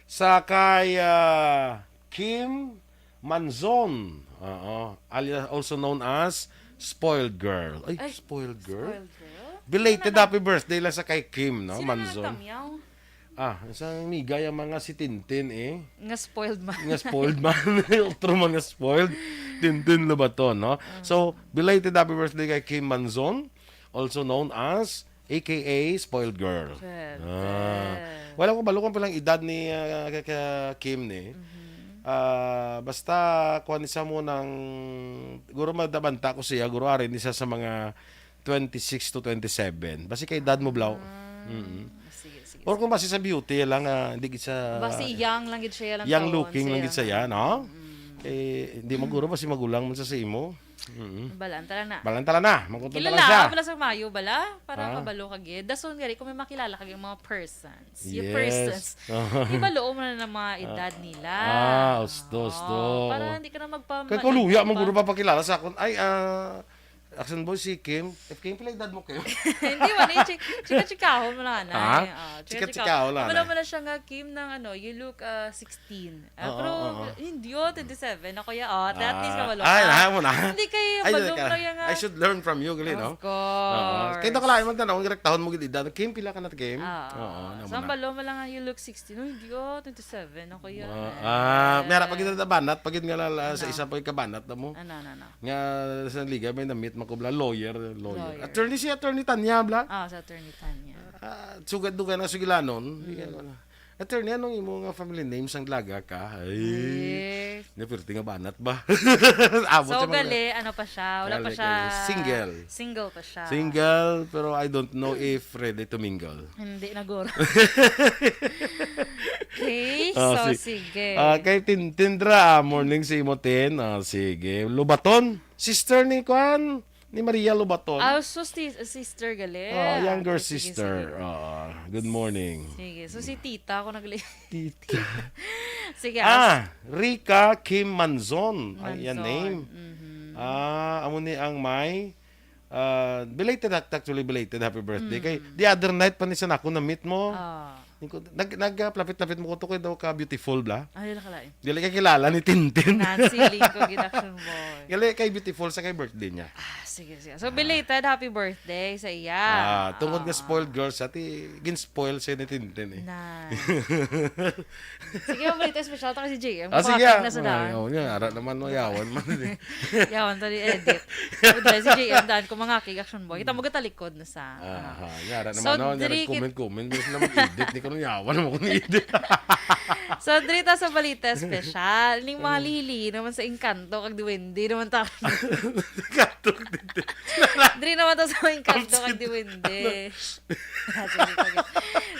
sa kay, ah, Kim Manzon. Oo, alias, also known as Spoiled Girl. Ay, Ay, Spoiled Girl? Spoiled Girl? Belated Ano na? happy birthday lang sa kay Kim, no? Sino na Manzon. nagtamyaw? Ah, isang amiga yung mga si Tintin, eh. Nga spoiled man. Nga spoiled man. Otro man nga spoiled. Tintin Lobaton, no? Ah. So, belated happy birthday kay Kim Manzon, also known as A K A Spoiled Girl. Pwede. Ah. Wala ko balo kung pilang edad ni, ah, ka, ka Kim ni. Mhm. Ah, basta kuha ni sa mo ng, guro madabanta ko siya, guro ari ni siya sa mga twenty-six to twenty-seven. Basi kay edad mo, Blau. Ah, Mm-mm. sige, sige, Or sige. kung basi sa beauty lang, ah, hindi gid sa Basi young lang gid siya, lang young taon looking lang siya. gid siya, no? Mm. Eh, hindi maguro, basi magulang man sa, sa imo. Mm. Balaan tala na. Balaan tala na. Magkuntol Kilala, tala siya. bala sa mayo, bala? Para Ah. kabalo ka gid. Dason gari, kung may makilala ka gid mga persons. Yung Yes. persons. Ibalo mo na ng mga Ah. edad nila. Ah, usto, usto. Oo, para hindi ka na magpa-, Kay kuluya, maipon pa. maguro pa pakilala sa akon. Ay, ah, Action Boy, si Kim. If Kim, pila edad mo, Kim? Hindi man, eh, chi-, chika-chikahon mo na, Ha? anay. Ah, Chika-chikahon chika-chikahon lang, Wala anay. mo na siya nga, Kim, ng ano, you look, ah, sixteen. Ah, Oo, pero oo. hindi, oh, twenty-seven ako, ya. Oh, at least Ah, kabalo ay, ka. lahat mo na. Hindi kay Ay, balo teka. mo na yung, I ah, should learn from you, gali, no? Of course. Oo. Kaya daw kalain magtanaw, ang direktahon mo gid edad. Kim, pila ka na, Kim? Ah, Oo, naman sa na. balo mo lang, ah, you look sixteen. Oh, hindi, oh, twenty-seven ako, ya. Ah, ah, may harap pa gid na banat, pa gid nga lala, sa Ano? isa pa yung kabanat na mo. Ano, ano, ano? Nga sa liga, may na-meet, makubla, lawyer, lawyer. Lawyer. Attorney siya, Attorney Tanya, bla? Ah, sa Attorney Tanya. Ah, sugad doon ka na sugilanon. Mm. Hindi ka na. Attorney, anong imo nga family name sang dalaga ka? Ay. Eh. Nga perti nga banat ba? Abot So, sa mga gali, ano pa siya? Wala pa Gali, siya. gali. Single. Single pa siya. Single, pero I don't know if ready to mingle. Hindi na guro. Okay, Ah, so si- sige. Ah, kay Tin-, Tindra, ah, morning sa imo, Tin. Ah, sige. Lubaton, sister ni Kwan, ni Maria Lubaton. Ah, so si-, sister gali. Ah, younger Sige, sister. sige. Ah, good morning. Sige. So si tita ako nagli- Tita. Sige, as- Ah, Rica Kim Manzon. Ang iyang Manzon. name. Mhm. Ah, amo ni ang may, ah, belated, act-, actually belated happy birthday. Kay Mm. the other night pa ni sa nako na-meet mo. Ah. Nag-, nag-, ah, lapit-lapit mo ko to kay daw ka beautiful bla. Ay, wala ka lain. Dili ka kilala ni Tintin. Nancy Linggo, gid, Action Boy. Gali kay beautiful sa kay birthday niya. Ah, sige, sige. So, belated happy birthday sa iya. Ah, tungod nga Ah. spoiled girl siya, ti gin-spoil siya ni Tintin eh. Na. Sige, ang balita special ta kay si J M. Ah, sige, Kumakag ah. na sa daan. Ay, oh, niya, ara naman, no, yawan man eh. Yawan to ni edit. Uday si J M daan ko mangakig, Action Boy. Kita mo gatalikod na sa, ano. Aha, niya, ara So, naman, no, niya, diri kit- comment-comment. Gusto na mag-edit, di ko nung yawan naman kung edit. So, diri ta sa balita special, ning mga Mm. lihili naman sa engkanto kag duwende naman ta. Engkanto kag duwende. Diri naman ta sa engkanto kag duwende. Ah, sige, sige.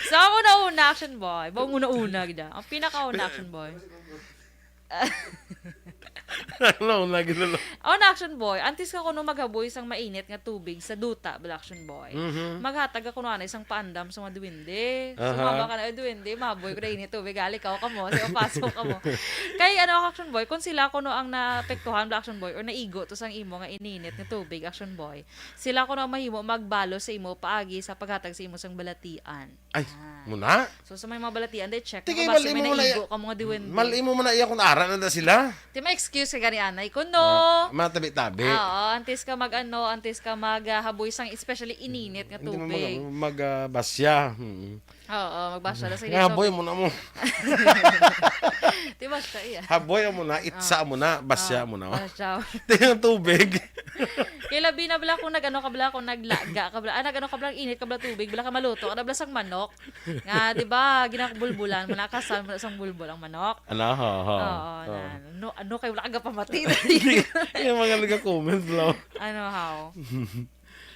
So, amo na una, Action Boy. Ba, una-una, gid, ah. Ang pinakauna, Action Boy. Ano, una, gid, ano? Una, Action Boy. Antes ka kuno maghaboy sang mainit nga tubig sa duta, bala, Action Boy. Mhm. Maghatag ka kuno anay sang paandam sa mga duwende. Aha. Sumama ka na, "Ay, duwende, mahaboy ko na init tubig. Gali ka, o kamo, sa paso kamo." Kay, ano, Action Boy, kung sila kuno ang naapektuhan, bala, Action Boy, or naigo to sang imo nga ininit nga tubig, Action Boy, sila kuno ang mahimo magbalos sa imo paagi sa paghatag sa imo sang balatian. Ay, Ah. muna? So, sa may mga balatian, day, check Tigay, mo, basi mal-imo may mo na naigo iya-, ka mga duwende. Mal-imo mo na iya kung ara na na sila? Ti may excuse ka gani, anay, kuno. Ah, matabi-tabi. Ah, oo, antes ka mag-ano, antes ka mag, ah, haboy sang, especially ininit nga Hindi mo mag-, tubig. mag, ah, basya. Mm. Oo, magbasya na sa Nga, haboy inisog. mo na mo. Ti basya, iya. Haboy mo na, itsa Ah. mo na, basya Ah, mo na. basya. Ti ang tubig. Kay labi na bala kung nag-ano ka bala, kung naglaga ka bala, ah, nag-ano ka bala, init ka bala tubig, bala ka maluto, ka na bala sang manok. Nga, di ba, ginakbulbulan mo, nakasal mo na sang bulbul ang manok. Ano, ho, ho. Oo, Oh. na, no, ano kay wala ka gapamati na Yung mga nag-comment lang. Ano, how?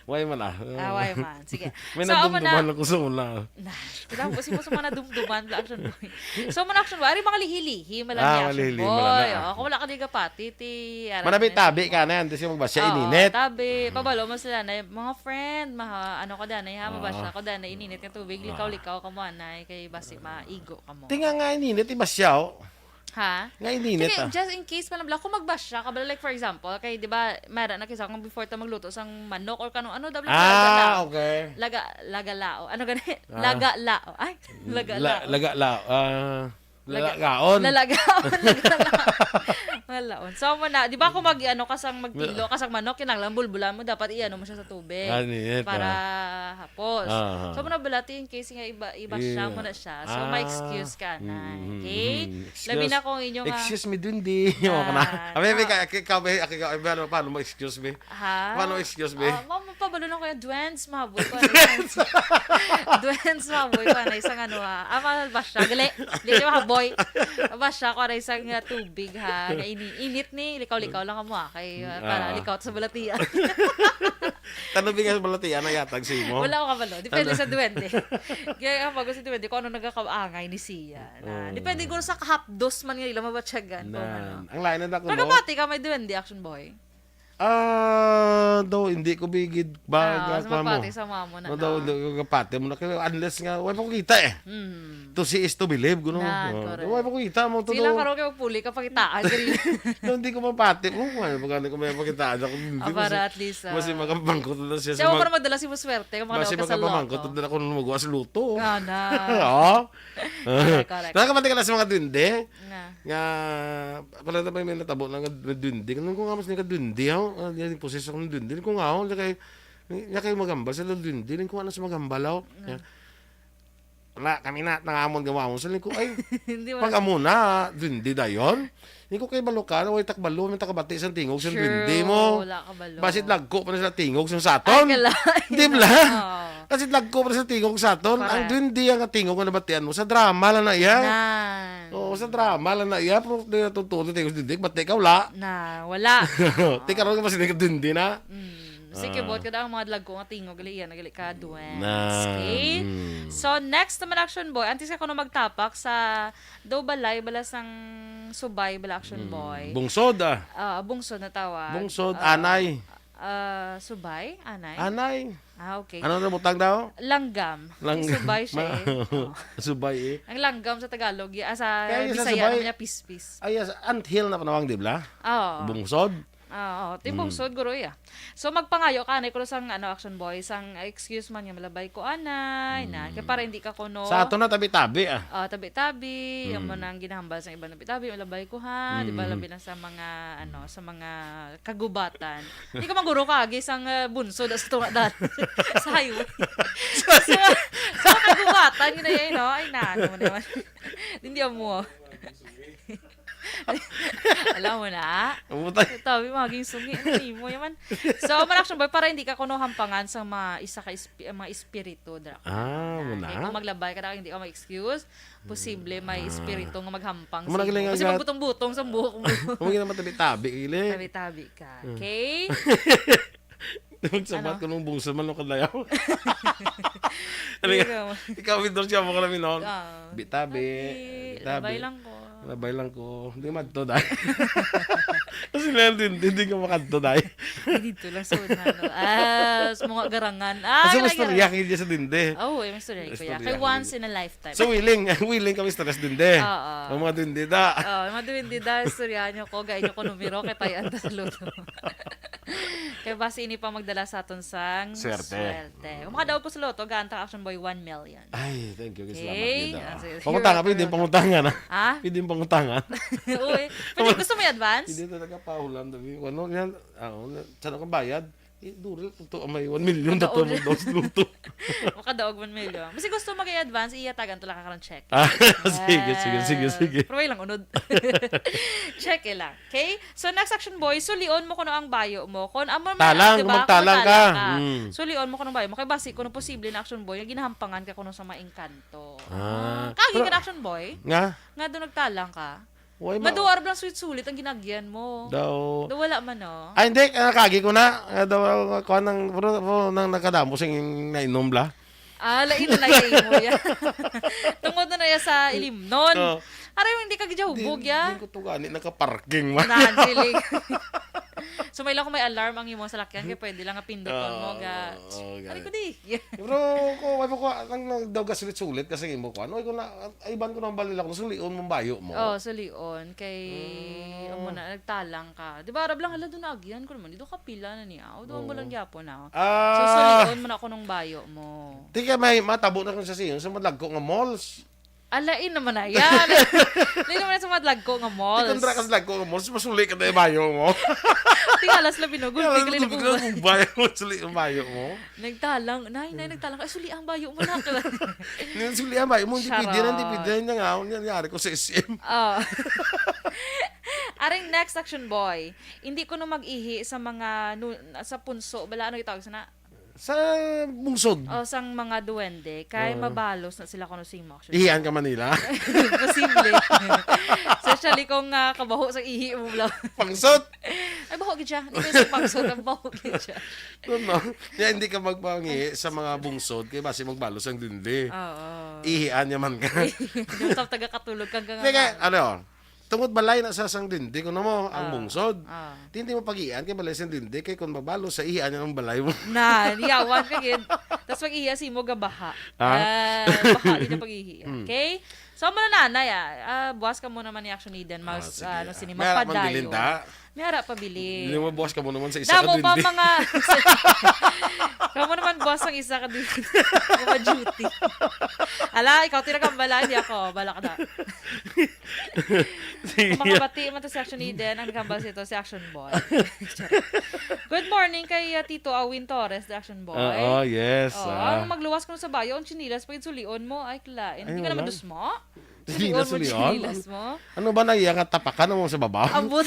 Why man, ah? Ah, why man? Sige. May So, amo na. nadumduman ako sa una. Na, kita mo, si mo sa mga nadumduman, bala, Action Boy. So, man, Action Boy, ari mga lihi-lihi, man lang Ah, ni Action malili, Boy. malala. Oh, kung wala ka di gapati, ti, ara Manabi-tabi na. ka na, antes yung magbasya, Oo, ininit. tabi. Mm. Pabalo mo sila na, mga friend, maha-, ano ko dyan, eh, ha, mabasya Ah. ko dyan, na ininit nga tubig, Ah. likaw-likaw ka mo, anay, kay basi maigo ka mo. Tinga nga ininit, ibasya, oh. Ha? Nga ininit, Sige, ah. just in case pa lang, bala, kung magbasya ka, bala, like, for example, kay, di ba, mara na kisa kung before ta magluto sang manok or kano, ano, daw, Ah, laga-lao. okay. Laga, laga-lao. Ano gani? Ah. Laga-lao. Ay, La-, laga-lao. laga-lao. Ah, Laga-, lalagaon. lalagaon, laga-lao. Malaon. So, mo na, di ba, kung mag, ano, ka sang magpilo, ka sang manok, kinahanglan bulbulan mo, dapat i-ano mo siya sa tubig. Ah, init, Para ah. hapos. Ah, ah. So, mo na, bala, ti, in case nga iba, iba siya, Yeah. mo na siya. So, may Ah. excuse ka na. Mm, mm, Okay? mm. Labi Excuse. na kung inyo nga Excuse me, dundi. Yung ka na. Ah, Abi, abi, no. ka, ka, ka, abi, abi, abi, ano, paano mo excuse me? Ha? Paano excuse me? Ah, ma-, mapabalo lang ko yung duwens, mahaboy ko, ano, Duwens. Duwens, mahaboy ko, ano, isang ano, ha. Ah, ma-, basya, gali. Di siya mahaboy. Basya ko, ano, isang, ah, tubig, ha. Nga ini-, init ni, likaw-likaw lang mo, ha. Kay, ah, para Ah. likaw sa balatian. Tanong nga sa balatian, ang yatag sa imo? Wala ko kabalo. Depende Ano? sa duwende. Kaya, ah, pag si duwende, kung ano nagkakaangay ni siya. Na, Mm. depende ko sa kahapdos man nga nila mabatyagan kung Na, ano. ang lain na ako, no? Pagkabati ka, may duwende, Action Boy. Ah, daw, hindi ko bigid ba Ah, ga-, sa kuha mo? mapati sa mama na No, daw, na. hindi ko kapati mo na kayo. Unless nga, wala pa ko kita eh. Mm. To see is to believe, gano? Na, Oh, correct. wala pa ko kita mo to Sila daw. karon kay magpuli ka, pakitaan, dali. No, hindi ko mapati mo. Wala pa gani ko may pakitaan. Ako, hindi Ah, ko para si-, at least, ah. mas makapamangkot na siya Siya sa mo mag-, para magdala si Muswerte, kung mga mas daw ka sa makapamangkot loto. na ako nung magawa sa luto. Ah, na. Oo. Correct, correct. Nakakapati ka na sa mga duwende? Nga. Nga, pala na ba may natabo na nga duwende? Kanang ko nga mas nga duwende, ha? Ah, yan yung poses ako ng duwende. Ko nga, oh, niya kay, niya kay magambal sa duwende. Ko nga na sa magambal, oh. Mm. Nga, wala, kami na, nangamon, gawamon. Sa ko, ay, Hindi mo pag amo na, duwende dayon. Hindi ko kay balo ka, way takbalo, may takabati sa tingog, sa True, duwende mo. wala ka balo. Basit lagko pa na sa tingog, sa saton. Ay, kala-, Di ba? Oo. Kasi dagko pa sa tingog sa aton. Ang Correct. Duwende ang tingog nga nabatian mo. Sa drama lang na iya. Nan. Oo, sa drama lang na iya. Pero di na totoo, tingog sa duwende. Bati ka, wala. Na, wala. Di karon ka pa sila duwende na. Mm. Sige, Ah. buot kada ang mga dagko nga tingog, gali iya, nagali ka, duwende. Nan. Okay? Mm. So, next naman, Action Boy. Antes ka kuno magtapak sa daw balay, bala sang subay, bala, Action Mm. Boy. Bungsod, ah. Ah, bungsod na tawag. Bungsod, Ah, anay. Ah, subay? Anay? Anay. Ah, okay. Ano na butang daw? Langgam. Lang-, Subay siya ma-, eh. Oh. Subay eh. Ang langgam sa Tagalog, y-, ah, sa Kaya yung sa Bisaya, subay, ano niya, pispis. Ay, yes, anthill na panawang, di ba? Oo. Bungsod? Oo, ti Mm. bungsod, guro, ya. So, magpangayo ka, anay, kuno sang, ano, Action Boy, sang excuse man nga malabay ko, anay, na. Kaya Mm. para hindi ka kuno Sa ato na, tabi-tabi, ah. Ah, tabi-tabi, Mm. amo nang ginahambal sang iban, tabi-tabi, malabay ko, ha, di ba, Mm. labi na sa mga, ano, sa mga kagubatan. Di ka maguro ka, agi sang, ah, bunso, da sa tunga dati. Sa highway. Sa, sa kagubatan, yun na yun, no? Ay, na, ano mo naman. Hindi mo. Alam mo na. Ang butang. Tabi, maging sungi. Ano ni mo, yaman? So, man, Action Boy, para hindi ka kuno hampangan sa mga isa ka espi-, mga espiritu, dra. Ah, Ah, mo na? kaya kung maglabay ka na, hindi ka mag-excuse, posible may Ah. espiritu nga maghampang Amo sa na imo. galing Kasi nga. magbutong-butong sa buhok mo. Amo gina matabi-tabi, gili. Tabi-tabi ka. Hmm. Okay? Magsabat Ano? ko nung bungso man, no, kadlayaw. Ano Hindi nga? ka ma- Ikaw, Mindor, siya mo ko namin, no? Ah. Bitabi, Tabi, bitabi. labay lang ko. Labay lang ko. Hindi madto, dai. Kasi lang din, hindi ka makadto, dai. Dito lang sa una, no? Ah, sa mga garangan. Ah, Asa mo lagi istorya lang. Kay diya sa dinde? Oo, eh, may istorya ko yan. Istorya Kay ko once yan. In a lifetime. So, willing, willing kami istorya sa dinde. Oo. Ang mga dinde, da. Oo, mga dinde, da, istoryahan nyo ko, gain nyo ko numero, kay tayo ang sa luto. Kay basi ini pa magdala sa aton sang Swerte. swerte. Kung makadaog ko sa loto, gaan ta Action Boy one million. Ay, thank you. Okay. Salamat gid, ah. Ah, sige. Pangutanga, You're pwede yung welcome. Pangutangan, ah. Ha? Pwede yung pangutangan. Uy, pwede, gusto mo i-advance? Hindi talaga pahulan, dali. Ano, yan, ah, oh, na-, saan ako bayad? Eh, duro, totoo, may one million na to, Madaog. Madaog sa luto. Makadaog one million. Kasi gusto mag-i-advance, iyatagan talaga ka ng check. Ah, sige, sige, sige, Ah, sige. Pero way lang, unod. Check eh lang. Okay? So, next Action Boy, sulion mo kuno ang bayo mo. Kung amo man, Talang, di ba? Kung magtalang ka. Magtalang ka. Mm. Sulion mo kuno ang bayo mo. Kay basi kuno posible na Action Boy, nga ginahampangan ka kuno sa mga engkanto. Ah. Ah, kagi Pero ka na Action Boy? Nga? Nga doon nagtalang ka? Why Nga ma- doon, arab lang sulit-sulit ang ginagyan mo. Daw. Daw wala man, no? Ay, hindi. Ah, kagi ko na. Ah, daw, ah, kuha ng, bro, bro, nang nakadamo sing nainom bla. Ah, lain na na yung imo yan. Tungod na na yan sa ilimnon. Oo. Aray, hindi ka gidya hubog, Di, ya. Di ko to gani nakaparking man. Nan, siling. So, may lang kung may alarm ang imong salakyan, kaya pwede lang nga pinduton mo, Oo, ga. oo, Aray ko, gani. Di. Pero ko, wala ko, ang nagdaw ka sulit-sulit kasi imo ko. Ano, ko na, ay, iban ko nang balila ko, sulion mong bayo mo. Oh, sulion. Kay, Mm. amo na, nagtalang ka. Di ba, arab lang, hala, doon na agyan ko naman. Dito ka pila na niya. O, doon mo Oo. lang gyapon na. Ah. So, sulion mo na ako nung bayo mo. Di ka may matabo na kung sa siyon, sa madlagko nga malls. Alain naman na yan. Lain naman na sa madlagko nga malls. Di kung dra ka sa dagko nga malls, masuli ka na yung bayo mo. Tingalas lang binugol, Tingalas tigil binugol, inig tigil ubay. Ubay, masuli yung bayo mo. Nagtalang, nay, nay, nagtalang. Ay, suli ang bayo mo na. Yung suli ang bayo mo, hindi Charot. Pwede na, hindi pwede na nga. Ang nangyari ko sa S M. Oh. Aring next Action Boy, hindi ko no mag-ihi sa mga nu-, sa punso. Bala, ano itawag sa na? Sa bungsod. O, sang mga duwende, kay Ah. mabalos na sila kuno sa imo, actually. Ihian ka Manila? Posible. Especially kung, ah, kabaho sa ihi mo lang. Pangsot! Ay, baho gid siya. Hindi ko sa pangsot, ang baho gid siya. No, no. Kaya hindi ka magpangihi sa mga bungsod, kaya basi magbalos ang dindi. Oo. Ihian niya man ka. Yung sa taga Katulog, kang Hindi, kaya, ano, tungod balay na sa sang dindi, kuno mo, ang Ah. bungsod. Ah. Di, hindi mo pag-ihian kay balay sang dindi, kay kung mabalo sa ihian niya ang balay mo. Na, niyawan ka gid. Tas pag-ihiya si mo gabaha. Ah? Ah, baha gid ang pag-ihiya. Mm. Okay? So, amo na, nanay, ah. Ah, buwas ka mo naman ni Action Eden. Ah, Mas, sige. Ah, ano, sini, May harap man magpadayon. Bilin, da? May harap pa bilin. Hindi mo buwas ka mo naman sa isa Damo ka pa dindi. Mga, kamo naman buwas ang isa ka dindi. Mga duty. Ala, ikaw, tira ka, bala, hindi ako. Bala ka na. Sige. Kung makabati man to si Action Eden, ang nagkambal sito si Action Boy. Charot. Good morning kay, uh, Tito Awin Torres, the Action Boy. Ah, oh, yes, Oh, ah. Ang magluwas ko sa bayo, ang chinilas, pag sulion mo, ay, kla, hindi Ay, ka naman wala. Dusmo? Hindi na Sulion mo, sulion? Chinilas mo? Ano ba na iya nga tapakan mo sa babaw? Ambot.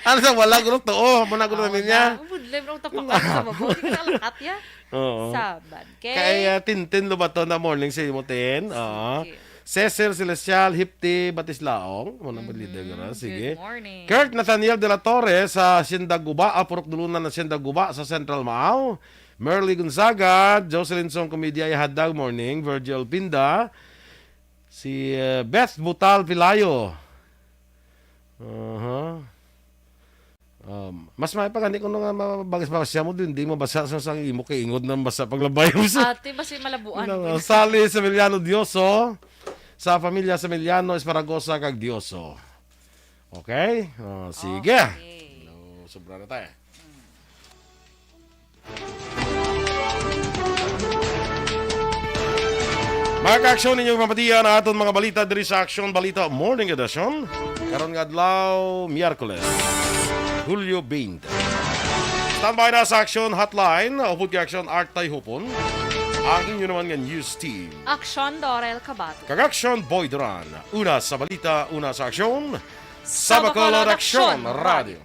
Ano sa wala, gulo to? Oh, muna gulo Oo, namin niya. na. Ambot, lem, ang tapakan sa babaw. Hindi ka nalakat, ya. Oo. Saban. Okay? Kay ah, Tintin Lobaton na morning sa imo, Tin. Oo. Sige. Cecil Celestial, Hipti Batislaong. Mo nang leader Mhm. ka na. Sige. Good morning. Kurt Nathaniel de la Torre sa Hacienda Guba, ah, Purok Dulunan na Hacienda Guba sa Central Maaw. Merly Gonzaga, Jocelyn Song Comedia, Hadag morning. Virgil Pinda, si uh, Beth Butal Pilayo. Aha. Um, mas may pa gani kung nga mabagis-bagis siya mo din, di mabasa sa sang imo kay ingod na basa paglabay mo sa Ate, basi malabuan. No, Sally Samiliano Dioso, sa pamilya Samiliano Esparagosa kag Dioso. Okay? Oh, sige. Okay. No, sobra na tayo. Mga kaaksyon, ninyo mapatiyan ang aton mga balita diri sa Aksyon Balita Morning Edition. Karon nga adlaw, Miyerkules, Hulyo twenty. Standby na sa Aksyon Hotline, upod kay Aksyon Art Tayhupon, ang inyo naman nga news team. Aksyon Dorel Kabato. Kag Aksyon Boy Duran. Una sa balita, una sa aksyon. Sa Bacolod Aksyon Radio.